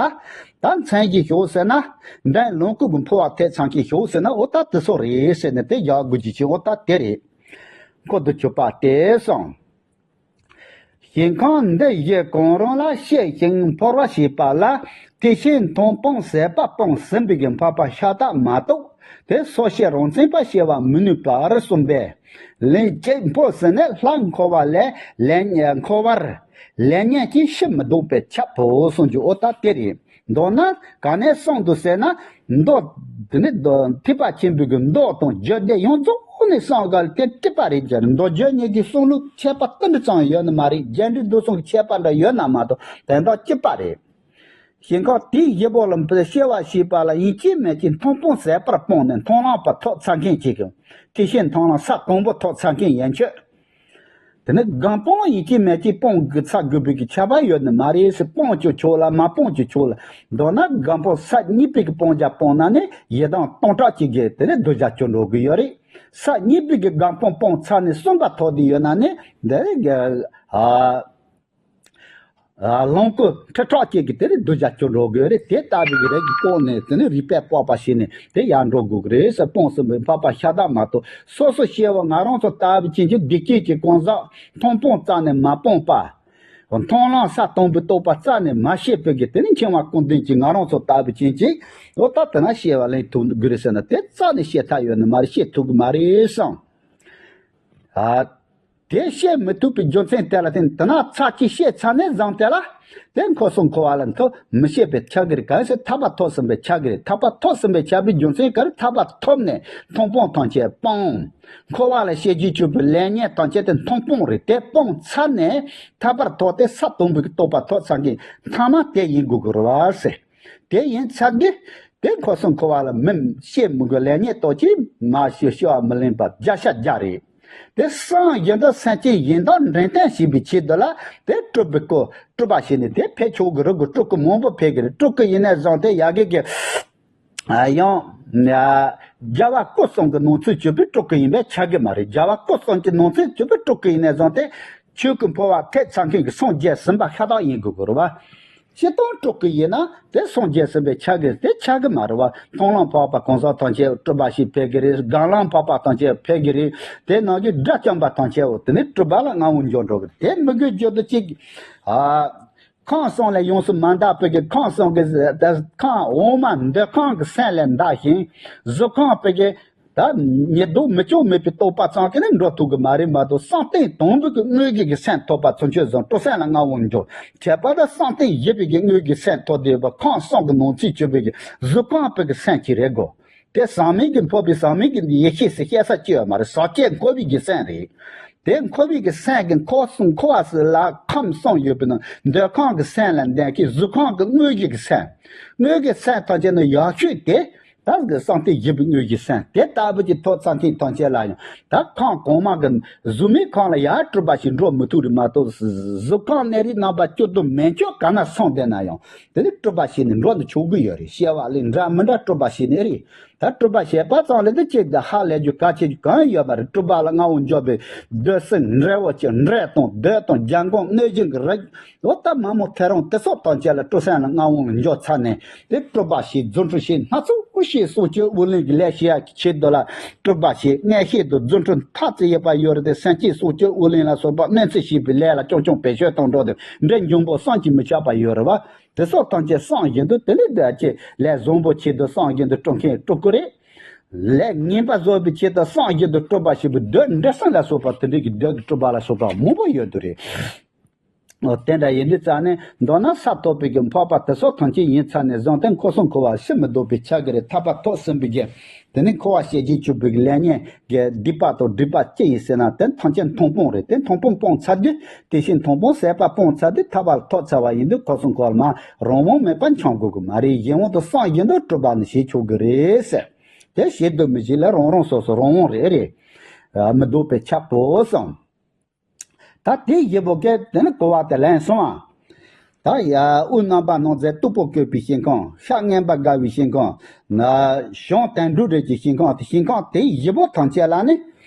ད་མཚན་གྱི་ཞོག་ཟེར་ན་འདྲེན་ལོངས་སྐུ་གི་འཕོ་བ་ཐེབས་ཚར་མཁན་ཞོག་ཟེར་ན་འོ་ད་དེ་ཚོ་རེད་ཟེར་ནས་དེ་ཡག་དགོས་ཀྱི་ཅིག་འོ་ད་དེ་རེད། འཁོར་དུ་གྱུར་པ་སྟེ་གསུངས། ཞིང་ཁམས་འདི་བཞི་གང་རུང་ལ་སྐྱེ་ཞིང་འཕོ་བ་བྱེད་པ་ལ་དེ་བཞིན་མཐོང་སྤང་ཟད་པ་སྤངས་ཟིན་པའི་གི་འཕགས་པ་ཤ་སྟག་མ་གཏོགས་དེ་སོ་སྐྱེ་རང་མཚན་པ་སྐྱེ་བ་མི་ནུས་པར་གསུངས་པས། ལན་གཅིག་འཕོ་ཟིན་ནས་ལྷར་འཁོར་བ་ལས་ལན་འཁོར་བར་ལན་ཉན་གྱི་ཕྱིར་མི་ལྡོག་པས་ཁྱབ་བོ་གསུངས་རྒྱུ་འོ་ད་དེ་རེད། མདོར་ན་ག་ནས་གསུངས་འདུག་ཟེར་ན། མདོ། དེ་ནི་མདོ་ཐེག་པ་ཆེན་པོའི་གི་མདོ་དང་རྒྱུད་སྡེ་ཡོངས་རྫོགས་ནས་གསུངས་ག་ལ་དེ་འགྲིག་པ་རེད་ཀྱང་མདོ་རྒྱུད་གཉིས་ཀྱི་གསུང་ལུགས་ཁྱད་པར་ཏིལ་འབྲུ་ཙམ་ཡོད་ནི་མ་རེད། རྒྱས་འབྲིང་བསྡུས་གསུམ་གྱི་ཁྱད་པར་འདྲ་ཡོད་ན་མ་གཏོགས་དོན་དག་གཅིག་པ་རེད། ཞིང་ཁམས་དེའི་བཞི་པོ་ལ་འཕོ་སྐྱེ་བ་བྱེད་པ་ལ་ཡིན་གཅིག་མིན་གཅིག་མཐོང་སྤང་ཟད་པར་སྤངས་ནས་མཐོང་ལམ་པ་ཐོབ་ཚར་མཁན་གཅིག་གམ། དེ་བཞིན་མཐོང་ལམ་ས་དང་པོ་ཐོབ་ཚར་མཁན་ཡན་ཆོད། དེ་ནི་སྒོམ་སྤང་ཡིན་གཅིག་མིན་གཅིག་སྤང་དགོས་ཚར་དགོས་པའི་གི་ཁྱད་པར་ཡོད་ནི་མ་རེད་ཟེར། སྤང་ཀྱང་ཆོག་ལ་མ་སྤང་ཀྱང་ཆོག་ལ། མདོར་ན་སྒོམ་སྤང་ས་གཉིས་པའི་གི་སྤང་བྱ་སྤངས་ན་ནི་ཡི་དམ་སྟོང་ཕྲག་གཅིག་གི་དེ་ནི་གདུལ་བྱ་གྱུར་འགྲོ་གི་ཡོད་རེད། ས་གཉིས་པའི་གི་སྒོམ་སྤང་སྤངས་ཚར་ནས་གསུམ་པ་ཐོབ་བསྡད་ཡོད་ན་ནི་འདི་ནི་གི་ཨ། ལོངས་སྐུ་ཁྲི་ཕྲག་གཅིག་གི་དེ་ནི་གདུལ་བྱ་གྱུར་འགྲོ་དགོས་རེད། དེ་ལྟ་བུའི་རིགས་ཀྱི་སྤོང་ནས་དེ་ནི་རིག་པས་དཔོག་པ་བྱས་ནས་དེ་ཡར་འགྲོ་དགོས་ཀྱི་རེད་ཟེར། སྤོང་ཟིན་པའི་འཕགས་པ་ཤ་སྟག་མ་གཏོགས་སོ་སོ་སྐྱེ་བོ་ང་རང་ཚོ་ལྟ་བུ་ཅན་གྱི་སྡིག་ཅན་གྱི་གང་ཟག་མཐོང་སྤང་རྩ་ནས་མ་སྤངས་པ། མཐོང་ལམ་ས་དང་པོའི་རྟོགས་པ་རྩ་ནས་མ་ཤེས་པའི་གི་དེ་ནི་འཆིང་བ་ཀུན་ལྡན་གྱི་ང་རང་ཚོ་ལྟ་བུ་ཅན་གྱི་འོ་ད་དེ་ན་སྐྱེ་བ་ལེན་ཐུབ་དགོས་རེད་ཟེར་ན་དེ་རྩ་ནས་ཤེས་ཐབས་ཡོད་ནི་མ་རེད། ཤེས་ཐུབ་གི་མ་རེད་བསམ། ཨ། དེ་བཤད་མི་ཐུབ་པའི་རྒྱུ་མཚན་དེ་ལ་བརྟེན་དེ་ན་ཚར་གཅིག་བཤད་ཚར་ནས་བཟང་དེ་ལ་དེ་འཁོར་གསུམ་འཁོར་བ་ལ་མཐོ་མི་བཤད་པའི་ཆ་གི་རེད། གང་ཟེར་ཐར་པ་ཐོབ་ཟིན་པའི་ཆ་གི་རེད། ཐར་པ་ཐོབ་ཟིན་པའི་ཆ་པའི་རྒྱུ་མཚན་ག་རེ། ཐར་པ་ཐོབ་ནས་མཐོང་སྤང་ཐམས་ཅད་སྤངས། འཁོར་བ་ལ་སྐྱེ་རྒྱུ་གྱུར་པའི་ལས་ཉོན་ཐམས་ཅད་དེ་མཐོང་སྤང་རེད། དེ་སྤངས་ཚར་ནས་ཐར་པར་ཐོབ་སྟེ་ས་དང་པོའི་རྟོགས་པ་ཐོབ་ཚར་མཁན་ཐ་མ་དེ་ཡིན་དགོས་ཀྱི་རེད་བ་ཟེར། དེ་ཡིན་ཚར་དུས་དེ་འཁོར་གསུམ་འཁོར་བ་ལ་མི་ཤེས་མི་དགོས། ལས་ཉོན་ལྟོ་ཆས་མ་ཤེས་ཤེས་པ་མི་ལེན་པ་བརྒྱ་ཆ་བརྒྱ་རེད། དེ་སང་ཡིན་དུ་སེམས་ཅན་ཡིན་དང་འདྲེན་སྟོན་བྱེད་པའི་ཆེད་དུ་ལ་དེ་སྤྲུལ་པའི་སྐུ་སྤྲུལ་པ་བྱས་ནས་དེ་ཕེབས་ཆོག་གི་རེད་གོ། སྤྲུལ་སྐུ་མང་པོ་ཕེབས་ཀྱི་རེད། སྤྲུལ་སྐུ་ཡིན་ནའི་བཟང་དེ་ཡ་གི་གི་ཡང་རྒྱལ་བ་སྐུ་གསུམ་གྱི་ནང་ཚུད་གྱུར་པའི་སྤྲུལ་སྐུ་ཡིན་པས་ཁྱབ་གི་མ་རེད། རྒྱལ་བ་སྐུ་གསུམ་གྱི་ནང་ཚུད་གྱུར་པའི་སྤྲུལ་སྐུ་ཡིན་ནའི་བཟང་སྟེ། ཆོས་ཀྱི་འཕོ་བ་ཐེབས་ཚར་མཁན་གྱི་སངས་རྒྱས་ཟིན་པ་ཤ་སྟག་ཡིན་དགོས་ཀྱི་རེད་བ། སྤྱིར་བཏང་སྤྲུལ་སྐུ་ཡིན་ན་དེ་སངས་རྒྱས་ཟིན་པའི་ཆ་གི་དེ་ཆ་གི་མ་རེད་བ། མཐོང་ལམ་འཕགས་པ་གང་ཟག་ཐམས་ཅད་སྤྲུལ་པ་ཞིག་ཕེབས་ཀྱི་རེད། སྒོམ་ལམ་འཕགས་པ་ཐམས་ཅད་ཕེབས་ཀྱི་རེད། དེ་ནང་གི་དགྲ་བཅོམ་པ་ཐམས་ཅད་དེ་ནི་སྤྲུལ་པ་ལ་མངའ་དབང་འབྱོར་འགྲོ་གི་རེད། དེ་མི་དགོས་རྒྱུ་དུ་གཅིག་ཨ། ཁམས་གསུམ་ལས་ཡོངས་སུ་མ་འདའ་བའི་གི་ཁམས་གསུམ་གྱི་ཁམས་འོག་མ་འདོད་ཁམས་ཀྱི་སེམས་ལས་འདའ་ཞིང་གཟུགས་ཁམས་པའི་གི་ད་ཉེས་ལྟུང་མི་བྱུང་མེད་པའི་རྟོགས་པ་ཙམ་གྱིས་ནི་འགྲོ་ཐུབ་ཀྱི་མ་རེད་མ་གཏོགས་བསམ་གཏན་དང་པོའི་གི་དངོས་ཀྱི་གི་སེམས་ཐོབ་པ་ཚུན་ཆོད་ཙམ་སྤྲུལ་སེམས་ལ་མངའ་དབང་འབྱོར། ཁྱད་པར་དུ་བསམ་གཏན་བཞི་པའི་གི་དངོས་ཀྱི་སེམས་ཐོབ་བསྡད་པ་ཁམས་གསུམ་གྱི་ནང་ཚུད་གྱུར་པའི་གི་གཟུགས་ཁམས་པའི་གི་སེམས་ཀྱི་རེད་གོ། དེ་ཟག་མེད་ཀྱི་འཕོ་བའི་ཟག་མེད་ཀྱི་ཡེ་ཤེས་སུ་སྐྱེ་ས་ཅི་ཡོད་མ་རེད། ཟག་བཅས་འཁོར་བའི་གི་སེམས་རེད། དེ་འཁོར་བའི་གི་སེམས་ཀྱི་འཁོར་གསུམ་འཁོར་བ་སུ་ལ་ཁམས་གསུམ་ཡོད་པའི་ནང་འདོད་ཁམས་ཀྱི་སེམས་ལ་འདོད་མཁན་གཟུགས་ཁམས་ཀྱི་དངོས་ཀྱི་གི་སེམས། དངོས་ཀྱི་སེམས་ཐམས་ཅད་ནི་ཡག་ཤོས་དེ། ད་གི་བསམ་གཏན་བཞི་པའི་དངོས་ཀྱི་སེམས་དེ་ལྟ་བུ་ཅིག་ཐོབ་ཚར་མཁན་ཐམས་ཅད་ལ་ཡང་ད་ཁམས་གོང་མ་གི་གཟུགས་མེད་ཁམས་ལ་ཡར་སྤྲུལ་པ་ཞིག་འགྲོ་མི་ཐུབ་རེད་མ་གཏོགས། གཟུགས་ཁམས་གནས་རིས་རྣམ་པ་བཅུ་དང་མན་ཆད་ག་ན་སོང་བསྡད་ན་ཡང་དེ་ནི་སྤྲུལ་པ་ཞིག་ནི་འགྲོ་ནི་ཆོག་གི་ཡོད་རེད། སྐྱེ་བ་ལེན་འདྲ་མི་འདྲ་སྤྲུལ་པ་ཞིག་ནི་རེད། ད་སྤྲུལ་པ་བྱས་པ་ཙམ་ལས་དེ་ཅིག་ད་ཧ་ལས་རྒྱུ་གལ་ཆེ་རྒྱུ་གང་ཡོད་མ་རེད། སྤྲུལ་པ་ལ་མངའ་དབང་འབྱོར་བའི་འདོད་སེམས་འབྲས་བུ་ཅན་འབྲས་དང་འདོད་དང་རྒྱལ་འགོང་གནོད་སྦྱིན་གྱི་རིགས། འོ་ད་མ་མོ་ཐེ་རང་དེ་སོགས་དང་བཅས་ལ་སྤྲུལ་སེམས་ལ་མངའ་དབང་འབྱོར་ཚར་ནས་དེ་སྤྲུལ་པ་ཞིག་རྫུ་འཕྲུལ་ཞིག་སྣ་ཚོགས་ཀྱི་ཞིག་སྲོག་གཅོད་དབུགས་ལེན་གྱི་ལས་བྱེད་ཡག་གི་ཆེད་དུ་ལ་སྤྲུལ་པ་ཞིག་མངོན་ཤེས་དང་རྫུ་འཕྲུལ་མཐའ་གཅིག་ཡོད་པ་ཡོད་རེད་དེ། སེམས་བསྐྱེད་སྲོག་གཅོད་དབུགས་ལེན་ལ་སོགས་པ་གནོད་འཚེ་བྱེད་པའི་ལས་ལ་རྐྱང་རྐྱང་བེད་སྤྱོད་གཏོང་འགྲོ་དེ་འདྲའི་འབྱུང་པོ་བསམ་གྱིས་མི་ཁྱབ་པ་ཡོད་རེད་བ། དེ་སོགས་ཐམས་ཅད་བསམ་བཞིན་དུ་དེ་ལས་འདས་ཀྱི་ལས་བཟང་པོ་ཆེད་དུ་བསམ་བཞིན་དུ་སྤྲུལ་མཁན་སྤྲུལ་སྐུ་རེད། ལས་ངན་པ་བཟོ་བའི་ཆེད་དུ་བསམ་བཞིན་དུ་སྤྲུལ་པ་ཞིག་པུ་འདོད་འདྲེ་སྲིན་ལ་སོགས་པ་དེ་འདྲའི་གི་འདོད་ཀྱི་སྤྲུལ་པ་ལ་སོགས་པ་མང་པོ་ཡོད་དུ་རེད། འོ་དེ་འདྲ་ཡིན་དུས་ཙང་ནས་མདོར་ན་ས་ཐོབ་པའི་གི་འཕགས་པ་དེ་སོགས་ཐམས་ཅད་ཡིན་ཚར་ནས་བཟུང་སྟེ་འཁོར་གསུམ་འཁོར་བ་ཕྱིར་མི་ལྡོག་པའི་ཆ་གི་རེད། ཐར་པ་ཐོབ་ཟིན་པའི་གི་དེ་ནི་འཁོར་བ་ཞེས་བྱའི་གྱུར་པའི་གི་ལས་ངན་གྱི་སྡིག་པ་དང་སྒྲིབ་པ་ཅི་ཡིན་ཟེར་ན་དེ་ཐམས་ཅད་མཐོང་སྤང་རེད། དེ་མཐོང་སྤང་སྤངས་ཚར་དུས་དེ་བཞིན་མཐོང་སྤང་ཟད་པ་སྤངས་ཚར་དུས་ཐར་པ་ལ་ཐོབ་ཚར་བ་ཡིན་དུས་འཁོར་གསུམ་འཁོར་བ་མ་རང་དབང་མེད་པར་འཁྱམས་དགོས་ཀྱི་མ་རེད། གཞན་དབང་དུ་སངས་རྒྱས་འདུག་སྤྲུལ་པ་ནི་བྱེད་ཆོག་གི་རེད་ཟེར། དེ་བྱེད་དུ་མི་བྱེད་ལ་རང་རང་སོ་སོ་རང་དབང་རེད་རེད། མི་ལྡོག་པའི་ཆ་པོ་གསུངས། ད་དེ་བཞི་པོ་སྐད་དེ་ནི་གོ་བ་དེ་ལན་སོང་ཨ། ད་ཡ་དབུ་རྣམ་པ་སྣང་མཛད་སྟུག་པོ་བཀོད་པའི་ཞིང་ཁམས། ཤར་མངོན་པར་དགའ་བའི་ཞིང་ཁམས། ན་བྱང་དོན་གྲུབ་རིས་ཀྱི་ཞིང་ཁམས། དེ་ཞིང་ཁམས་དེ་བཞི་པོ་ཐམས་ཅད་ལ་ནི།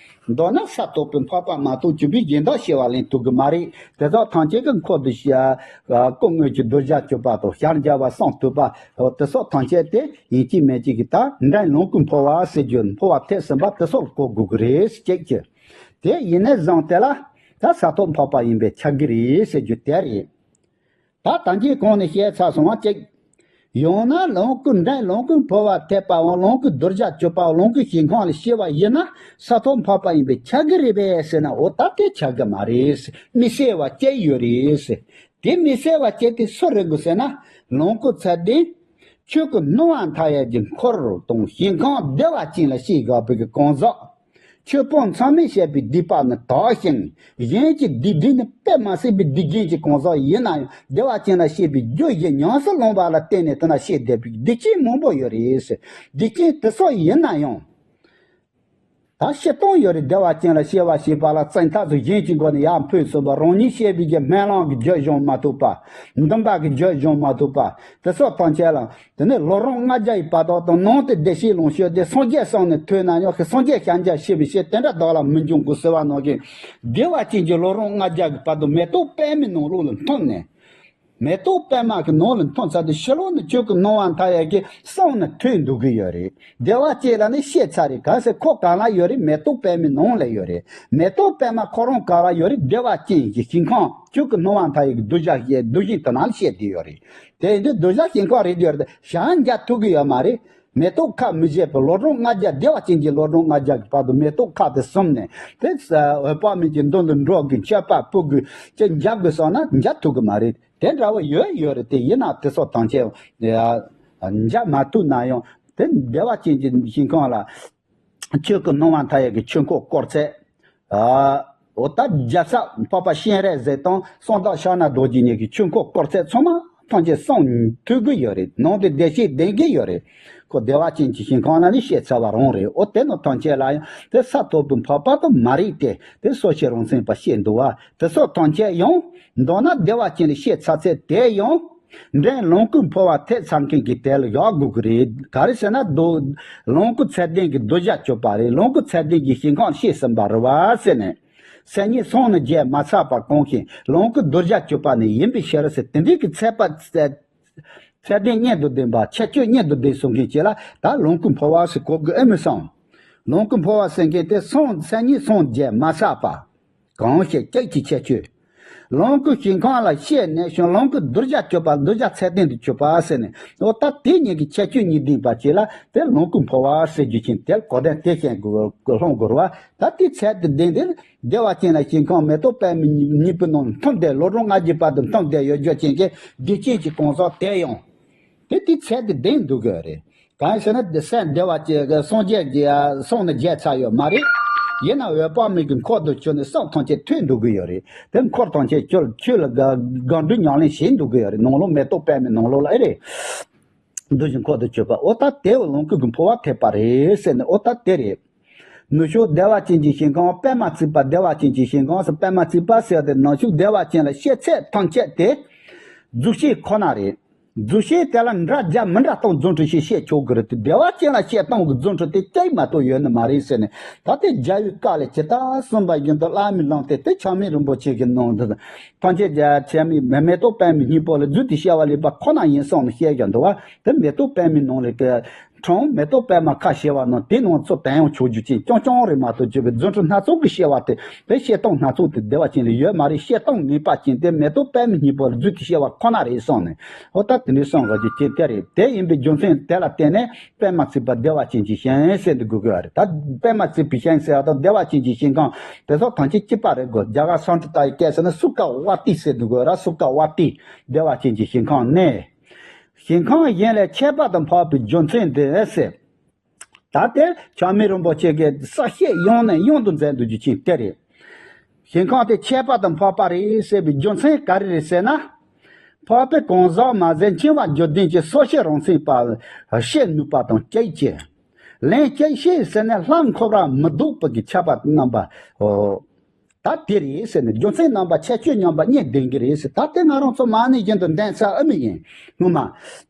མདོར་ན་ས་ཐོབ་པའི་འཕགས་པ་མ་གཏོགས་བཅུ་པའི་གཞན་དག་སྐྱེ་བ་ལེན་ཐུབ་ཀྱི་མ་རེད། དེ་དག་ཐམས་ཅད་ཀྱི་འཁོར་དུ་ཞི། སྐུ་དངོས་ཀྱི་གདུལ་བྱ་སྤྱོད་པ་དང་ཞལ་མཇལ་བ་གསུང་ཐོས་པ། དེ་སོགས་ཐམས་ཅད་དེ་ཡིན་གཅིག་མིན་གཅིག་གི་ད་འདྲེན་ལོངས་སྐུ་འཕོ་བ་ཟེར་རྒྱུ། འཕོ་བ་ཐེག་གསུམ་པ་དེ་སོགས་གོ་དགོས་ཀྱི་རེད་ཅེས་ཀྱི། དེ་ཡིན་ནས་བཟུང་དེ་ལ་ད་ས་ཐོབ་འཕགས་པ་ཡིན་པས་ཁྱབ་ཀྱི་རེད་ཟེར་རྒྱུ་དེ་རེད། ད་ད་གིན་གོང་ནས་བཤད་ཚར་སོང་བ་ཅིག། ཡང་ན་ལོངས་སྐུ་འདྲེན་ལོངས་སྐུ་འཕོ་བ་ཐེག་པའམ་ལོངས་སྐུ་གདུལ་བྱ་སྤྱོད་པའམ་ལོངས་སྐུ་ཞིང་ཁམས་ལ་སྐྱེ་བ་ཡིན་ན་ས་ཐོབ་འཕགས་པ་ཡིན་པས་ཁྱབ་ཀྱི་རེད་པས་ཟེར་ན། འོ་ད་དེ་ཁྱབ་ཀྱི་མ་རེད། མི་གསལ་བ་ཅིག་ཡོད་རེད། དེ་མི་གསལ་བ་ཅིག་དེ་སུ་རེད་དགོས་ཟེར་ན། ལོངས་སྐུ་ཚད་ལྡན། ཆོས་སྐུ་སྣང་བ་མཐའ་ཡས་ཀྱི་འཁོར་དང་ཞིང་ཁམས་བདེ་བ་ཅན་ལ་སྐྱེ་དགོས་པའི་གང་ཟག། ཆོས་སྤོང་ཚང་མས་བཤད་པའི་སྡིག་པ་ནི་དག་ཅིང་། གཞན་གྱི་སྡིག་སྒྲིབ་ནི་དཔེ་མ་སྲིད་པའི་སྡིག་ཅན་གྱི་གང་ཟག་ཡིན་ན་ཡང་བདེ་བ་ཅན་ལ་སྐྱེ་བའི་རྒྱུ་བཞི་ཉམས་སུ་བླངས་པ་ལ་བརྟེན་ནས་དེ་ན་སྐྱེ་བསྡད་པའི་སྡིག་ཅན་མང་པོ་ཡོད་རེད། སྡིག་ཅན་དེ་སོགས་ཡིན་ན་ཡང་། ད་སྤྱིར་བཏང་ཡོད་རེད། བདེ་བ་ཅན་ལ་སྐྱེ་བ་སྐྱེས་པ་ལ་བཙན་ཐབས་སུ་གཞན་གྱི་མགོ་ནས་ཡར་འཕུར་ཚུགས་པ། རང་ཉིད་སྐྱེ་བའི་གི་སྨོན་ལམ་གྱི་རྒྱུ་བྱུང་མ་ཐུབ་པ། འདུན་པ་གི་རྒྱུ་བྱུང་མ་ཐུབ་པ། དེ་སོགས་ཐམས་ཅད་ལ། དེ་ནས་ལུས་རུང་ལྔ་བརྒྱ་ཡི་བར་དོ་དང་ནང་དུ་བདེ་གཤེགས་ལོངས་སྤྱོད་དེ་སངས་རྒྱས་སོང་ནས་ཐོས་ན་ཡང་གི་སངས་རྒྱས་ཞལ་མཇལ་ཤེས་པའི་ཕྱིར་དེ་འདྲ་བདག་ལ་མི་འབྱུང་གི་ཟེར་བ་ནང་བཞིན། བདེ་བ་ཅན་གྱི་ལུས་རུང་ལྔ་བརྒྱ་གི་བར་དོ་མེ་ཏོག་པདྨའི་ནང་ལོགས་ལ་འཐིམ་ནས། མེ་ཏོག་པདྨ་གི་ནང་ལ་འཐིམ་ཚར་དུས་ཕྱི་ལོགས་ནས་ཆོས་སྐུ་སྣང་བ་མཐའ་ཡས་ཀྱི་གསུང་ནི་ཐོས་འདུག་གི་ཡོད་རེད། བདེ་བ་ཅན་ལ་ནི་ཤེས་ཚར་རེད། གང་ཟེར་ཁོ་གང་ལ་ཡོད་རེད། མེ་ཏོག་པདྨའི་ནང་ལ་ཡོད་རེད། མེ་ཏོག་པདྨ་ཁོ་རང་གང་ལ་ཡོད་རེད། བདེ་བ་ཅན་གྱི་ཞིང་ཁམས་ཆོས་སྐུ་སྣང་བ་མཐའ་ཡས་ཀྱི་གདུལ་བྱ་ཞེས་གདུལ་ཞིང་དུ་ནང་ལ་བཤད་དེ་ཡོད་རེད། དེ་ཡིན་དུས་གདུལ་བྱ་ཞིང་ཁམས་རེད་དེ་ཡོད་རེད། ཞལ་མཇལ་ཐུབ་ཀྱི་ཡོད་མ་རེད། མེ་ཏོག་ཁ་མི་བཞེས་པར་ལུས་རུང་ལྔ་བརྒྱ། བདེ་བ་ཅན་གྱི་ལུས་རུང་ལྔ་བརྒྱ་གི་བར་དུ་མེ་ཏོག་ཁ་དེ་ཟུམ་ནས་དེ་འོད་དཔག་མེད་ཀྱི་མདུན་དུ་འགྲོ་དགོས། མཆོད་པ་ཕུལ་དགོས། ཅེས་མཇལ་དགོས་བསམ་ན་མཇལ་ཐུབ་ཀྱི་མ་རེད། དེ་འདྲ་བོ་ཡོད་ཡོད་རེད། དེ་ཡིན་ན་དེ་སོགས་ཐམས་ཅད་མཇལ་མ་ཐུབ་ན་ཡང་དེ་བདེ་བ་ཅན་གྱི་ཞིང་ཁམས་ལ། ཆོས་སྐུ་སྣང་བ་མཐའ་ཡས་ཀྱི་ཆོས་འཁོར་བསྐོར་ཚད། ཨ། འོ་ད་རྒྱལ་ཚབ་འཕགས་པ་སྤྱན་རས་གཟིགས་དང་གསང་བདག་ཕྱག་ན་རྡོ་རྗེ་གཉིས་ཀྱི་ཆོས་འཁོར་བསྐོར་ཚད་ཚང་མ་ཐམས་ཅད་གསུང་ཐོས་ཀྱི་ཡོད་རེད། ནང་དུ་བདེ་གཤེགས་ལྡན་གྱི་ཡོད་རེད། ཁོ་བདེ་བ་ཅན་གྱི་ཞིང་ཁམས་ལ་ནི་བཤད་ཚར་བ་རང་རེད། འོ་དེ་ནང་ཐམས་ཅད་ལ་ཡང་དེ་ས་ཐོབ་པའི་འཕགས་པ་དང་མ་རིག་སྟེ་དེ་སོ་སྐྱེ་རང་མཚན་པ་བཤད་འདུག་བ། དེ་སོགས་ཐམས་ཅད་ཡང་མདོར་ན་བདེ་བ་ཅན་ལ་བཤད་ཚར་ཚད་དེ་ཡང་། འདྲེན་ལོངས་སྐུ་འཕོ་བ་ཐེག་ཚར་མཁན་གྱི་དེ་ལ་བཞག་དགོས་ཀྱི་རེད། ག་རེ་ཟེར་ན་རྡོ། ལོངས་སྐུ་ཚད་ལྡན་གྱི་གདུལ་བྱ་སྤྱོད་པ་རེད། ལོངས་སྐུ་ཚད་ལྡན་གྱི་ཞིང་ཁམས་བཤད་ཟིན་པ་རེད་བ་ཟེར་ནས། སེམས་ཉིད་སངས་ནས་རྒྱས་མ་ཚར་བར་གང་ཞིག་ལོངས་སྐུ་གདུལ་བྱ་སྤྱོད་པ་ནི་ཡིན་པའི་ཕྱིར་ཟེར། དེ་འདྲའི་གི་ཚད་པ། ཚད་ལྡན་གཉེན་དུ་ལྡན་པ། ཁྱད་ཆོས་གཉེན་དུ་ལྡན་གསུང་མཁན་གྱི་ལ་ད་ལོངས་སྐུ་འཕོ་བ་ཟེར་གོ་དགོས་ཨེ་མི་སོང་། ལོངས་སྐུ་འཕོ་བ་ཟེར་མཁན་དེ་སངས། སེམས་ཉིད་སངས་རྒྱས་མ་ཚར་བ། གང་ཞིག་ཅིག་གི་ཁྱད་ཆོས། ལོངས་སྐུ་ཞིང་ཁམས་ལ་བཤད་ནས་བྱུང་། ལོངས་སྐུ་གདུལ་བྱ་སྤྱོད་པ། གདུལ་བྱ་ཚད་ལྡན་དུ་གྱུར་པ་ཟེར་ནས། འོ་ད་དེ་གཉིས་ཀྱི་ཁྱད་ཆོས་གཉིས་ལྡན་པ་ཅིག་ལ་དེ་ལོངས་སྐུ་འཕོ་བ་ཟེར་རྒྱུ་ཅན་དེ་གོ་དོན་དེ་བཤད་དགོས་སློང་དགོས་རེད་བ། ད་དེ་ཚད་དུ་ལྡན་དེ་བདེ་བ་ཅན་ལ་ཞིང་ཁམས་མེ་ཏོག་པདྨའི་སྙིང་པོའི་ནང་འཐིམ་སྟེ་ལུས་རུང་ལྔ་བརྒྱའི་བར་དུ་འཐིམ་སྟེ་ཡོད་རྒྱུ་ཅན་གྱི་སྡིག་ཅན་གྱི་གང་ཟག་དེ་ཡང་། དེ་དེའི་ཚད་དུ་ལྡན་འདུག་གི་རེད། གང་ཡིན་ཟེར་ན་དེ་སེམས་བདེ་བ་ཅན་གྱི་སངས་རྒྱས་ཀྱི་སངས་ནས་རྒྱས་ཚར་ཡོད་མ་རེད། ཡིན་ནའང་འོད་དཔག་མེད་ཀྱི་འཁོར་དུ་གྱུར་ནས་སེམས་ཐམས་ཅད་ཐོས་འདུག་གི་ཡོད་རེད། དེ་འཁོར་ཐམས་ཅད་ཆོས་ལ་དགའ་སྤྲོ་ཉམས་ལེན་བྱེད་འདུག་གི་ཡོད་རེད། ནང་ལོགས་མེ་ཏོག་པདྨའི་ནང་ལོགས་ལ་ཨེ་རེད། འདུ་ཞིང་འཁོར་དུ་གྱུར་པ། འོ་ད་དེ་ལོངས་སྐུ་གི་འཕོ་བ་ཐེག་པ་རེད་ཟེར་ནས། འོ་ད་དེ་རེད། ནུབ་ཕྱོགས་བདེ་བ་ཅན་གྱི་ཞིང་ཁམས། པདྨ་ཚིག་པ་བདེ་བ་ཅན་གྱི་ཞིང་ཁམས་སུ། པདྨ་ཚིག་པ་ཟེར་དེ་ནུབ་ཕྱོགས་བདེ་བ་ཅན་ལ་བཤད་ཚད་ཐམས་ཅད་དེ་རྫུ་བཤད་ཁོ་ན་རེད། རྫུ་བཤད་དེ་ལ་འདྲ་རྒྱ་མི་འདྲ་སྟངས་རྫུ་འཕྲུལ་ཞིག་བཤད་ཆོག་གི་རེད་དེ། བདེ་བ་ཅན་ལ་བཤད་སྟངས་ཀྱི་རྫུ་འཕྲུལ་དེ་གཅིག་མ་གཏོགས་ཡོད་ནི་མ་རེད་ཟེར་ནས། ད་དེ་རྒྱལ་བའི་བཀའ་ལས་ཇི་ལྟར་གསུངས་པ་བཞིན་དུ་བླ་མའི་ལམ་སྟེ་དེ་ཆགས་མེད་རིན་པོ་ཆེ་གི་ནང་དུ། ཐམས་ཅད་ཆགས་མེད་མེ་ཏོག་པདྨའི་སྙིང་པོ་ལ་བརྫུས་ཏེ་བཤད་པ་ལེགས་པ་ཁོ་ན་ཡིན་གསུངས་ནས་བཤད་ཀྱང་འདུག་བ། དེ་མེ་ཏོག་པདྨའི་ནང་ལས་ཀྱི། ཁྲོམ་མེ་ཏོག་པདྨ་ཁ་བྱེ་བ་རྣམས་དེ་ནང་ཚུར་དོན་ཡང་ཆོག་རྒྱུ་ཅན་རྐྱང་རྐྱང་རེད་མ་གཏོགས། བརྗོད་པའི་རྫུ་འཕྲུལ་སྣ་ཚོགས་ཀྱི་བཤད་པ་དེ་དེ་བཤད་སྟངས་སྣ་ཚོགས་དེ་བདེ་བ་ཅན་ལ་ཡོད་མ་རེད། བཤད་སྟངས་ངེས་པ་ཅན་དེ་མེ་ཏོག་པདྨའི་སྙིང་པོ་ལ་བརྫུས་ཏེ་བཤད་པ་ཁོ་ན་རེད་གསུངས་ནས། འོ་ད་དེ་འདྲའི་གསུང་དགོས་རྒྱུ་ཅན་དེ་རེད། དེ་ཡིན་པའི་རྒྱུ་མཚན་དེ་ལ་བརྟེན་ནས་པདྨ་ཚིག་པ་བདེ་བ་ཅན་གྱི་ཞིང་ཟེར་འདི་དགོས་ཀྱི་རེད། ད་པདྨ་ཚིག་པའི་ཞིང་ཟེར་བ་དང་བདེ་བ་ཅན་གྱི་ཞིང་ཁམས་དེ་སོགས་ཐམས་ཅད་གཅིག་པ་རེད་དགོས། རྒྱ་གར་སཾ་སྐྲྀ་ཏ་ཡི་སྐད་ཟེར་ན་སུ་ཁ་ཝ་ཏི་ཟེར་འདི་དགོས་ར། སུ་ཁ་ཝ་ཏི་བདེ་བ་ཅན་གྱི་ཞིང་ཁམས་ནས། ཞིང་ཁམས་གཞན་ལས་ཁྱད་པར་དུ་འཕགས་པའི་རྒྱུ་མཚན་འདི་ཟེར། ད་དེ་ཆགས་མེད་རིན་པོ་ཆེ་གིས་གསལ་བཤད་ཡང་ནས་ཡང་དུ་མཛད་འདུག་རྒྱུ་ཅན་དེ་རེད། ཞིང་ཁམས་དེ་ཁྱད་པར་དུ་འཕགས་པ་རེད་ཟེར་བའི་རྒྱུ་མཚན་ག་རེ་རེད་ཟེར་ན། འཕགས་པའི་གང་ཟག་མ་ཟད་འཆིང་བ་རྒྱུ་ལྡན་གྱི་སོ་སྐྱེ་རང་མཚན་པ་ཤེས་ནུས་པ་དང་གཅིག་བྱས། ལན་གཅིག་ཤེས་ཟེར་ནས་ལྷ་འཁོར་བར་མི་ལྡོག་པ་གི་ཁྱབ་པ་རྣམ་པའོ། ད་དེ་རེད་ཟེར་ནས། རྒྱུ་མཚན་རྣམ་པ་ཁྱད་ཆོས་མཉམ་པ་གཉིས་ལྡན་གྱི་རེད་ཟེར། ད་དེ་ང་རང་ཚོ་མ་ཎི་བཞིན་དུ་འདོན་ས་ཨེ་མི་ཡིན། སྔོན་མ་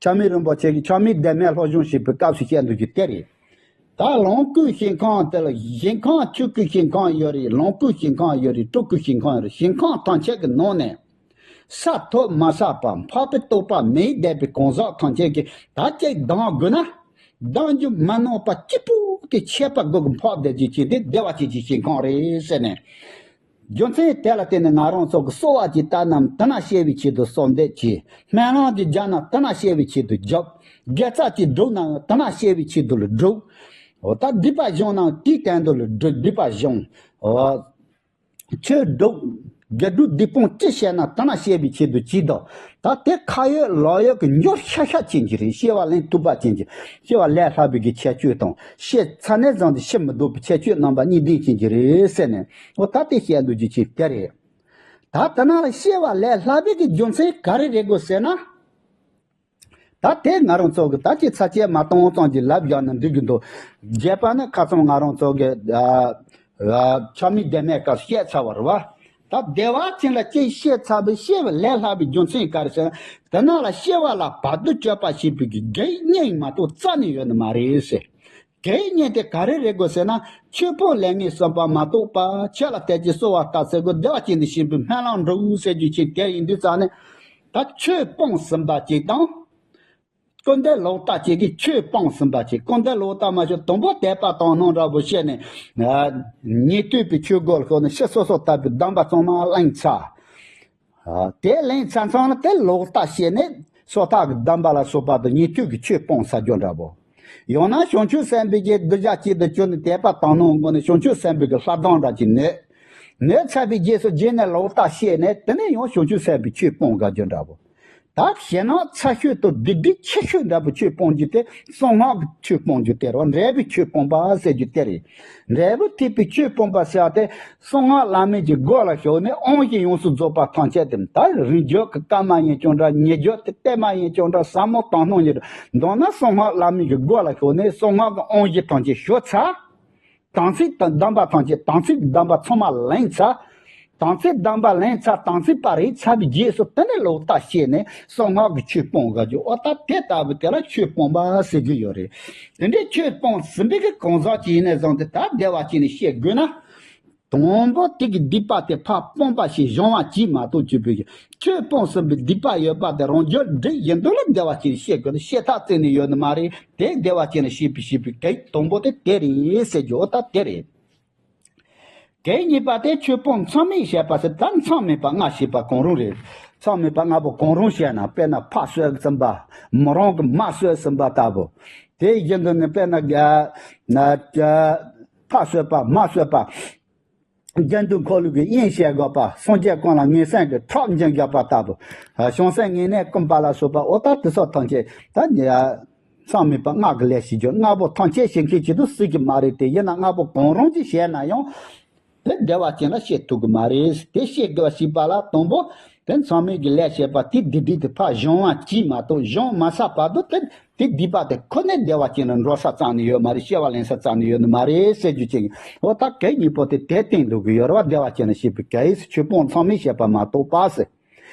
ཆགས་མེད་རིན་པོ་ཆེ་གིས་ཆགས་མེད་བདེན་མེད་སློབ་སྦྱོང་བྱེད་པའི་སྐབས་སུ་བཤད་འདུག་རྒྱུ་དེ་རེད། ད་ལོངས་སྐུའི་ཞིང་ཁམས་དེ་ལ། ཞིང་ཁམས་ཆོས་སྐུའི་ཞིང་ཁམས་ཡོད་རེད། ལོངས་སྐུའི་ཞིང་ཁམས་ཡོད་རེད། སྤྲུལ་སྐུའི་ཞིང་ཁམས་ཡོད་རེད། ཞིང་ཁམས་ཐམས་ཅད་ཀྱི་ནང་ནས་ས་ཐོབ་མ་ཟད་པ། འཕགས་པའི་རྟོགས་པ་མེད་བསྡད་པའི་གང་ཟག་ཐམས་ཅད་ཀྱིས་ད་ཅིག་ལྡང་དགོས་ན། ལྡང་རྒྱུ་མ་ནོར་བ་གཅིག་པུ་དེ་ཁྱད་པར་དགུ་གི་འཕགས་བསྡད་རྒྱུ་ཅིག་དེ་བདེ་བ་ཅན་གྱི་ཞིང་ཁམས་རེད་ཟེར་ནས། རྒྱུ་མཚན་དེ་ལ་བརྟེན་ནས་ང་རང་ཚོ་གི་གསོལ་བ་ཅིག་བཏབ་ན་དེ་ན་བཤད་པའི་ཆེད་དུ་གསོལ་འདེབས་བྱེད། སྨོན་ལམ་ཅིག་རྒྱབ་ན་དེ་ན་བཤད་པའི་ཆེད་དུ་རྒྱབ། དགེ་རྩ་ཅིག་སྒྲུབ་ན་དེ་ན་བཤད་པའི་ཆེད་དུ་ལ་སྒྲུབ། འོ་ད་སྡིག་པ་སྦྱོང་ན་དེའི་སྟེང་དུ་ལ་སྒྲུབ། སྡིག་པ་སྦྱོང་། འོ། ཆོས་སྒྲུབ། དགེ་སྒྲུབ་སྡིག་སྤོང་ཅི་བྱས་ན་དེ་ན་བཤད་པའི་ཆེད་དུ་ཅིག་དང་། ད་དེ་ཁ་ཡོད་ལག་ཡོད་ཀྱི་འབྱོར་ཤ་ཤ་ཅན་གྱི་རེད། སྐྱེ་བ་ལེན་ཐུབ་པ་ཅན་གྱི། སྐྱེ་བ་ལས་ལྷག་པའི་གི་ཁྱད་ཆོས་དང་། སྐྱེས་ཚར་ནས་བཟུང་སྟེ་ཤི་མི་ཐུབ་པའི་ཁྱད་ཆོས་རྣམ་པ་གཉིས་ལྡན་ཅན་གྱི་རེད་ཟེར་ནས། འོ་ད་དེ་བཤད་འདུག་རྒྱུ་ཅིག་དེ་རེད། ད་དེ་ན་ལ་སྐྱེ་བ་ལས་ལྷག་པའི་གི་རྒྱུ་མཚན་ག་རེ་རེད་དགོས་ཟེར་ན། ད་དེ་ང་རང་ཚོ་གི་ད་ཅི་ཚ་ཅེ་མ་གཏོང་ཙང་གི་ལབ་བཞག་ན་འགྲིག་གི་འདུག་རྒྱས་པ་ནི་ཁ་སང་ང་རང་ཚོ་གི་ཨ་ཨ་ཆགས་མེད་བདེན་མེད་སྐབས་བཤད་ཚར་བ་རེད་བ། ད་བདེ་བ་ཅན་ལ་ཅིག་བཤད་ཚར་བའི་སྐྱེ་བ་ལས་ལྷག་པའི་རྒྱུ་མཚན་ག་རེ་ཟེར་ན། དེ་ན་ལ་སྐྱེ་བ་ལ་བར་དུ་གཅོད་པ་བྱེད་པའི་གི་དགེ་བསྙེན་མ་གཏོགས་རྩ་ནས་ཡོད་ནི་མ་རེད་ཟེར། དགེ་བསྙེན་དེ་ག་རེ་རེད་དགོས་ཟེར་ན། ཆོས་སྤོང་ལས་ངན་གསུམ་པ་མ་གཏོགས་པ། ཆོས་ལ་དད་ཅིང་གསོལ་བ་བཏབ་ཟེར་དགོས། བདེ་བ་ཅན་དུ་ཞེན་པའི་སྨོན་ལམ་འགྲོ་ཟེར་རྒྱུ་ཅིག་དེ་ཡིན་དུས་ཙང་ནས། ད་ཆོས་སྤོང་ཟིན་པ་ཅིག་དང་། སྐུར་འདེབས་ལོག་ལྟ་བྱེད་ཀྱི་ཆོས་སྤོང་ཟིན་པ་ཅིག་སྐུར་འདེབས་ལོག་ལྟ་མ་བྱུང་། དང་པོ་དད་པ་དག་སྣང་འདྲ་པོ་བྱས་ནས། ཉན་ཐོས་པའི་ཆོས་སྒོ་ལ་ཞུགས་ནས་ཕྱི་སོ་སོར་བལྟ་བའི་སྡོམ་པ་ཚང་མ་ལེན་ཚར། དེ་ལེན་ཚར་ཚང་ལ་དེ་ལོག་ལྟ་བྱས་ནས་སོ་ཐར་གྱི་སྡོམ་པ་ལ་སོགས་པ་དང་ཉན་ཐོས་ཀྱི་ཆོས་སྤོང་ཚར་རྒྱུ་འདྲ་པོ། ཡང་ན་བྱང་ཆུབ་སེམས་དཔའི་གི་གདུལ་བྱ་གཅིག་ཏུ་གྱུར་ནས་དད་པ་དག་སྣང་སྒོ་ནས་བྱང་ཆུབ་སེམས་དཔའི་གི་ལྷ་སྡོམ་འདྲ་ཅིག་ནོད། ནོད་ཚར་བའི་རྗེས་སུ་རྗེས་ནས་ལོག་ལྟ་བྱས་ནས་དེ་ནས་ཡང་བྱང་ཆུབ་སེམས་དཔའི་ཆོས་སྤོང་དགའ་རྒྱུ་འདྲ་པོ། ད་ཞེད་སྣང་ཚ་ཤོས་དང་སྡིག་སྒྲིབ་ཆེ་ཤོས་འདྲ་པོ་ཆོས་སྤོང་རྒྱུ་དེ་གསང་སྔགས་ཀྱི་ཆོས་སྤོང་རྒྱུ་དེ་རེད། འབྲས་བུའི་ཆོས་སྤོང་བ་ཟེར་རྒྱུ་དེ་རེད། འབྲས་བུ་ཐེག་པའི་ཆོས་སྤོང་བ་ཟེར་བ་དེ་གསང་སྔགས་བླ་མེད་ཀྱི་སྒོ་ལ་ཞུགས་ནས་དབང་བཞི་ཡོངས་སུ་རྫོགས་པ་ཐམས་ཅད་དེ། ད་རིང་རྒྱུད་ཀྱི་བཀའ་མ་ཡིན་ཀྱང་འདྲ། ཉེ་རྒྱུད་དེ་གཏད་མ་ཡིན་ཀྱང་འདྲ། ཟབ་མོ་དག་སྣང་ཡིན་འདྲ། མདོར་ན་གསང་སྔགས་བླ་མེད་ཀྱི་སྒོ་ལ་ཞུགས་ནས་གསང་སྔགས་ཀྱི་དབང་བཞི་ཐམས་ཅད་ཞུས་ཚར། དམ་ཚིག་དང་སྡོམ་པ་ཐམས་ཅད། དམ་ཚིག་གི་སྡོམ་པ་ཚང་མ་ལེན་ཚར། དམ་ཚིག་སྡོམ་པ་ལེན་ཚར། དམ་ཚིག་པ་རེད་ཚར་བའི་རྗེས་སུ་དེ་ནས་ལོག་ལྟ་བྱས་ནས་གསང་སྔགས་ཀྱི་ཆོས་སྤོང་དགའ་རྒྱུ། འོ་ད་དེ་ལྟ་བུ་དེ་ལ་ཆོས་སྤོང་བ་ཟེར་རྒྱུ་ཡོད་རེད། དེ་འདྲའི་ཆོས་སྤོང་ཟིན་པའི་གི་གང་ཟག་ཅིག་ཡིན་ནས་བཟུང་སྟེ་ད་བདེ་བ་ཅན་ནས་སྐྱེ་དགོས་ན། དང་པོ་དེ་གི་སྡིག་པ་དེ་ཕར་སྤོང་བ་ཞིག་སྦྱོང་བ་གྱིས་མ་གཏོགས་བྱེད་པའི་གི། ཆོས་སྤོང་ཟིན་པའི་སྡིག་པ་ཡོད་པ་དེ་རང་རྒྱུད་འགྲིག་བཞིན་དུ་ལ་བདེ་བ་ཅན་ནས་སྐྱེ་དགོས་ན་ཤེས་ཐག་བཙན་ནས་ཡོད་ནི་མ་རེད། དེ་བདེ་བ་ཅན་ལ་སྐྱེ་བའི་སྐྱེ་བའི་གེགས་དང་པོ་དེ་དེ་རེད་ཟེར་རྒྱུ། འོ་ད་དེ་རེད། གེགས་གཉིས་པ་དེ་ཆོས་སྤོང་མཚམས་མེད་བྱས་པ་ཟེར། ད་མཚམས་མེད་པ་ལྔ་བྱས་པ་གང་རུང་རེད། མཚམས་མེད་པ་ལྔ་པོ་གང་རུང་བྱས་ན། དཔེར་ན་ཕ་གསོད་ཟིན་པ། མོ་རང་གི་མ་གསོད་ཟིན་པ་ལྟ་བུ། དེ་བཞིན་དུ་ནི་དཔེར་ན་དགེ་ན་ཕ་གསོད་པ། མ་གསོད་པ། དགེ་འདུན་འཁོར་ལོ་གི་དབྱེན་བྱེད་དགོས་པ། སངས་རྒྱས་ཀུན་ལ་ངན་སེམས་ཀྱི་ཁྲག་འབྱིན་དགོས་པ་ལྟ་བུ། བྱང་སེམས་ངན་ནས་བསྐུམ་པ་ལ་སོགས་པ། འོ་ད་དེ་སོགས་ཐམས་ཅད་ད་མཚམས་མེད་པ་ལྔ་གི་ལས་བྱེད་རྒྱུ། ལྔ་པོ་ཐམས་ཅད་བྱེད་མཁན་ཅིག་ཏུ་སྲིད་ཀྱི་མ་རེད་དེ། ཡིན་ན་ལྔ་པོ་གང་རུང་ཅིག་བྱས་ན་ཡང་དེ་བདེ་བ་ཅན་ལ་སྐྱེ་ཐུབ་ཀྱི་མ་རེད། དེ་སྐྱེ་དགོས་པ་ཞིག་པ་ལ་དང་པོ་དེ་མཚམས་མེད་ཀྱི་ལས་བྱེད་པ་དེ་སྡིག་སྒྲིབ་དེ་ཕར་སྦྱོང་བ་གྱིས་མ་གཏོགས། སྦྱོང་མ་ཚར་བར་དུ་དེ་དེ་སྡིག་པ་དེ་ཁོ་ནས་བདེ་བ་ཅན་ལ་འགྲོ་ས་རྩ་ནས་ཡོད་མ་རེད། སྐྱེ་བ་ལེན་ས་རྩ་ནས་ཡོད་ནི་མ་རེད་ཟེར་རྒྱུ་ཅིག་འོ་ད་གེགས་གཉིས་པོ་དེ་དེ་སྟེང་འདུག་གི་ཡོད་རེད་བ། བདེ་བ་ཅན་ལ་སྐྱེ་བའི་གེགས། ཆོས་སྤོང་མཚམས་མེད་བྱས་པ་མ་གཏོགས་པ་ཟེར།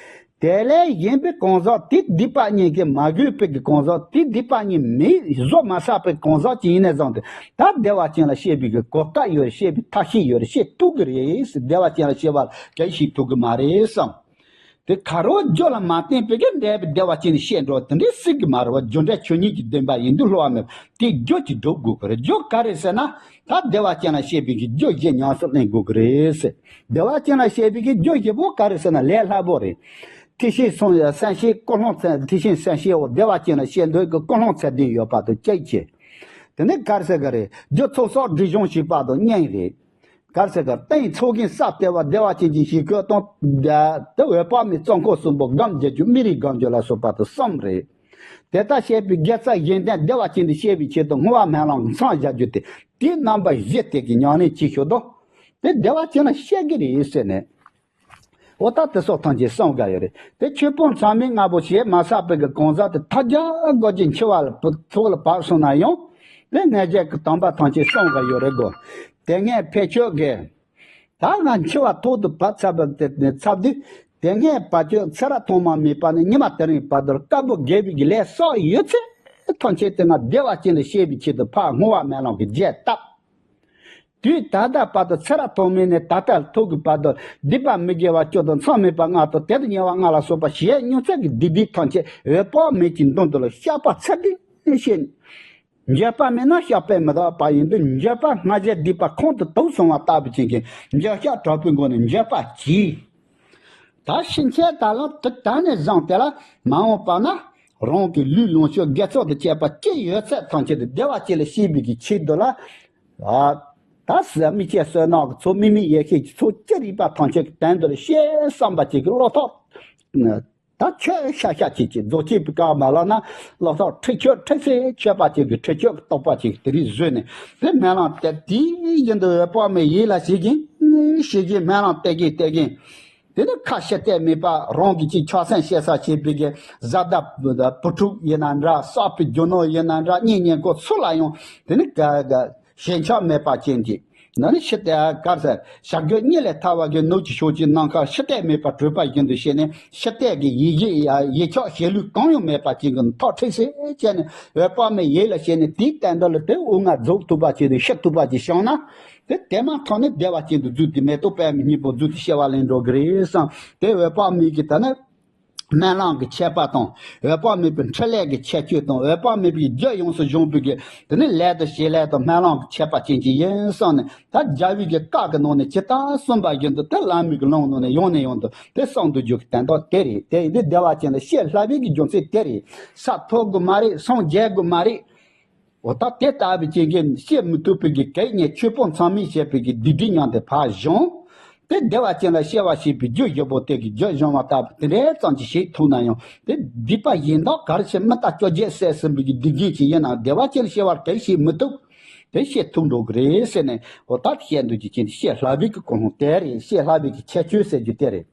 དེ་ལས་གཞན་པའི་གང་ཟག་དེ་སྡིག་པ་གཉིས་ཀྱིས་མ་གོས་པའི་གི་གང་ཟག་དེ་སྡིག་པ་གཉིས་མེད་བཟོ་མ་ཚར་བའི་གང་ཟག་ཅིག་ཡིན་ནས་བཟུང་སྟེ། ད་བདེ་བ་ཅན་ལ་སྐྱེ་བའི་གི་གོ་སྐབས་ཡོད་རེད། སྐྱེ་བའི་ཐབས་ཤེས་ཡོད་རེད། སྐྱེ་ཐུབ་ཀྱི་རེད། བདེ་བ་ཅན་ལ་སྐྱེ་བ་གེགས་ཞིག་ཐུབ་ཀྱི་མ་རེད་བསམ། དེ་ག་རུ་རྒྱུ་ལ་མ་བརྟེན་པའི་གི་འབྲས་བུ་བདེ་བ་ཅན་ནས་སྐྱེ་འགྲོ་དེ་འདྲའི་སྲིད་ཀྱི་མ་རེད་བ། རྒྱུ་འབྲས་ཆོས་ཉིད་ཀྱི་བདེན་པ་ཡིན་དུས་བསླུ་བ་མེད་པ་དེ་རྒྱུ་གཅིག་སྒྲུབ་དགོས་ཀྱི་རེད། རྒྱུ་ག་རེ་ཟེར་ན། ད་བདེ་བ་ཅན་ལ་སྐྱེ་བའི་གི་རྒྱུ་བཞི་ཉམས་སུ་ལེན་དགོས་ཀྱི་རེད་ཟེར། བདེ་བ་ཅན་ལ་སྐྱེ་བའི་གི་རྒྱུ་བཞི་པོ་ག་རེ་ཟེར་ན་ལས་སླ་པོ་རེད། ཐེག་ཆེན་སེམས་སེམས་བསྐྱེད་ཀུན་སློང་ཚད། ཐེག་ཆེན་སེམས་བསྐྱེད་འོ་བདེ་བ་ཅན་ལ་སྐྱེ་འདོད་ཀྱི་ཀུན་སློང་ཚད་ལྡན་ཡོད་པ་དང་གཅིག་བྱས། དེ་ནས་ག་རེ་ཟེར་གི་རེད། རྒྱུ་ཚོགས་བསགས་སྒྲིབ་སྦྱོང་བྱེད་པ་དང་གཉིས་རེད། ག་རེ་ཟེར་གི་རེད། རྟེན་ཚོགས་རྒྱན་གསར་བཏོད་པ་བདེ་བ་ཅན་གྱི་ཞིང་བཀོད་དང་། དེ་འོད་དཔག་མེད་གཙོ་འཁོར་གསུམ་པོ་སྒོམ་རྒྱག་རྒྱུ་སྨིན་རིམ་སྒོམ་རྒྱུ་ལ་སོགས་པ་དང་གསུམ་རེད། དེ་ལྟར་བཤད་པའི་དགེ་རྩ་གཞན་དོན་བདེ་བ་ཅན་དུ་སྐྱེ་བའི་ཆེད་དུ་བསྔོ་བ་སྨོན་ལམ་གྱི་མཚམས་བཞག་རྒྱུ་དེ། དེའི་རྣམ་པ་བཞི་དེ་གི་ཉམས་ལེན་བྱེད་ཤོག་དང་། དེ་བདེ་བ་ཅན་ལ་སྐྱེ་གི་རེད་ཟེར་ནས། འོ་ད་དེ་སོགས་ཐམས་ཅད་གསུམ་ཀ་ཡོད་རེད། དེ་ཆོས་སྤོང་མཚམས་མེད་ལྔ་པོ་བྱས་མ་ཚར་བའི་གི་གང་ཟག་དེ་ཐལ་སྦྱར་སྒོ་ཅན་འཆི་བ་ལ་ཐུག་ལ་བབས་སོང་ན་ཡང་། དེ་ངེས་ཤེས་ཀྱི་དམ་པ་ཐམས་ཅད་གསུམ་ཀ་ཡོད་རེད་གོ། དེ་ངས་ཕལ་ཆེར་གི། ད་ང་འཆི་བ་ཐོག་ཏུ་བབས་ཚར་བ་དེ་ནས་ཚར་དུས། དེ་སྔའི་བར་ཆད་ཚེ་རབས་ཐོག་མ་མེད་པ་ནས་ཉི་མ་དེ་རིང་བར་དུ་དཀར་པོ་དགེ་བའི་གི་ལས་བསགས་ཡོད་ཚད་ཐམས་ཅད་དེ་ང་བདེ་བ་ཅན་དུ་སྐྱེ་བའི་ཆེད་དུ་ཕར་བསྔོ་བ་སྨོན་ལམ་གྱི་རྒྱས་བཏབ། དུས་ད་ལྟ་བར་དུ་ཚེ་རབས་ཐོག་མེད་ནས་ད་ལྟ་ཐོག་གི་བར་དུ་སྡིག་པ་མི་དགེ་བ་བཅུ་དང་མཚམས་མེད་པ་ལྔ་དང་དེ་དང་ཉེ་བ་ལྔ་ལ་སོགས་པ་ཞེ་ཉུང་ཚད་ཀྱི་སྡིག་སྡིག་ཐམས་ཅད་འོད་དཔག་མེད་ཀྱི་མདུན་དུ་ལ་བཤགས་པ་ཚར་གཅོད་བྱས། འགྱོད་པ་མེད་ན་བཤགས་པས་མི་དག་པ་ཡིན་དུས། འགྱོད་པ་སྔ་ཕྱིའི་སྡིག་པ་ཁོང་དུ་དུག་སོང་བ་ལྟ་བུ་ཅན་གྱི་འགྱོད་བཤགས་དྲག་པོའི་སྒོ་ནས་འགྱོད་པ་གྱིས། ད་ཕྱིན་ཆད་ད་ལམ་དེ་ད་ནས་བཟུང་སྟེ་ལ་མ་འོངས་པ་ན་རང་གི་ལུས་ལོངས་སྤྱོད་དགེ་ཚོགས་དང་བཅས་པ་ཅི་ཡོད་ཚད་ཐམས་ཅད་དུ་བདེ་བ་ཅན་ལ་སྐྱེ་བའི་གི་ཆེད་དུ་ལ། ཨ། ད་ཟས་མི་སྐྱེ་བསོད་ནམས་ཀྱི་ཚོགས། དམིགས་མེད་ཡེ་ཤེས་ཀྱི་ཚོགས། ཅི་རིགས་པ་ཐམས་ཅད་ཀྱི་དོན་དུ་ལ་བྱེད་བསམ་པ་ཅིག་གི་བློ་ཐོག་ད་ཆོས་ཤ་ཤ་ཅིག་གིས་རྫོགས་བྱེད་པའི་སྐབས་མ་ལགས་ན། བློ་ཐོག་ཁྲེགས་ཆོད་ཁྲེགས་སེ་ཆོད་པ་ཅིག་གི་ཁྲེགས་ཆོད་ཀྱི་རྟོགས་པ་ཅིག་དེ་རིགས་བཟོས་ནས་དེ་སྨོན་ལམ་དེ་དེའི་བཞིན་དུ་འོད་དཔག་མེད་ཡིད་ལ་བྱེད་ཀྱིན་བྱེད་ཀྱིན་སྨོན་ལམ་བཏབ་ཀྱིན་བཏབ་ཀྱིན། དེ་ནས་ཁ་ཕྱིར་བལྟས་མེད་པ་རང་གི་ཅིག་ཆགས་སེམས་ཞེ་ས་བྱེད་པའི་གི་བཟའ་ཟླ་བུ་ཕྲུག་ཡིན་ན་འདྲ། བསགས་པའི་རྒྱུ་ནོར་ཡིན་ན་འདྲ། གཉེན་ཉེ་འཁོར་སུ་ལ་ཡང་དེ་ནི་ག་ག་ཞེན་ཆགས་མེད་པ་ཅན་གྱི། ན་ནི་ཕྱི་ལྟས་སྐབས་སུ་བྱ་རྒོད་གཉིད་ལས་ཐར་བ་གི་ནུབ་ཀྱི་ཕྱོགས་ཀྱི་ནམ་མཁར་ཕྱི་ལྟས་མེད་པར་གྲོལ་པ་བཞིན་དུ་བྱས་ནས། ཕྱི་ལྟས་ཀྱི་ཡིད་ཀྱི་ཡིད་ཆགས་ཞེན་ལུས་གང་ཡང་མེད་པ་ཅན་གྱི་ཐོག་ཁྲེགས་སེ་བྱས་ནས་འོད་དཔག་མེད་ཡིད་ལ་བྱས་ནས། དེའི་སྟེང་དུ་ལ་དེ་དབུ་ལྔ་རྫོགས་ཐུབ་པ་ཅིག་དང་ཤེས་ཐུབ་པ་ཅིག་བྱུང་ན། དེ་དེ་མ་ཐག་ནས་བདེ་བ་ཅན་དུ་བརྫུས་ཏེ་མེ་ཏོག་པདྨའི་སྙིང་པོ་བརྫུས་ཏེ་སྐྱེ་བ་ལེན་འགྲོ་གི་རེད་བསམ། དེ་འོད་དཔག་མེད་ཀྱི་ད་ནི་སྨོན་ལམ་གྱི་ཁྱད་པར་དང་། འོད་དཔག་མེད་པའི་འཕྲིན་ལས་ཀྱི་ཁྱད་ཆོས་དང་། འོད་དཔག་མེད་པའི་རྒྱུ་ཡོངས་སུ་སྦྱོང་བའི་གི་དེ་ནི་ལས་དང་བྱེད་ལས་དང་སྨོན་ལམ་གྱི་ཁྱད་པར་ཅན་གྱི་ཡིན་བསམ་ནས། ད་རྒྱལ་བའི་གི་བཀའ་གི་ནང་ནས་ཇི་ལྟར་གསུངས་པ་བཞིན་དུ་དེ་བླ་མའི་གི་ལུང་ནང་ནས་ཡང་ནས་ཡང་དུ་དེ་གསུང་དུ་འཇུག་གི་དོན་དག་དེ་རེད། དེ་ཡིན་དུས་བདེ་བ་ཅན་ལ་སྐྱེ་སླ་བའི་གི་རྒྱུ་མཚན་དེ་རེད། ས་ཐོབ་དགོས་མ་རེད། སངས་རྒྱས་དགོས་མ་རེད། འོ་ད་དེ་ལྟ་བུའི་རྐྱེན་གྱིས་སྐྱེ་མི་ཐུབ་པའི་གི་གེགས་རྙེད་ཆོས་སྤོང་མཚམས་མེད་བྱས་པའི་གི་སྡིག་སྒྲིབ་མྱང་འདས་ཕར་བྱུང་། དེ་བདེ་བ་ཅན་ལ་སྐྱེ་བར་བྱེད་པའི་རྒྱུ་བཞི་པོ་དེ་གི་རྒྱུ་སྦྱོང་བ་ལྟ་བུ་དེ་འདྲ་ཙམ་གྱིས་བྱེད་ཐུབ་ན་ཡང་། དེ་སྡིག་པ་གཞན་དག་ག་རེ་བྱས་མི་རྟག་བཅོ་བརྒྱད་བསགས་ཟིན་པའི་གི་སྡིག་རྒྱུ་ཅིག་ཡིན་ན་བདེ་བ་ཅན་ལ་སྐྱེ་བར་གེགས་བྱེད་མི་ཐུབ། དེ་བྱེད་ཐུབ་འགྲོ་གི་རེད་ཟེར་ནས། འོ་ད་བཤད་འདོད་ཀྱི་རྐྱེན་དེ་བཤད་སླ་བའི་གི་ཀུན་སློང་དེ་རེད། བཤད་སླ་བའི་གི་ཁྱད་ཆོས་ཟེར་རྒྱུ་དེ་རེད།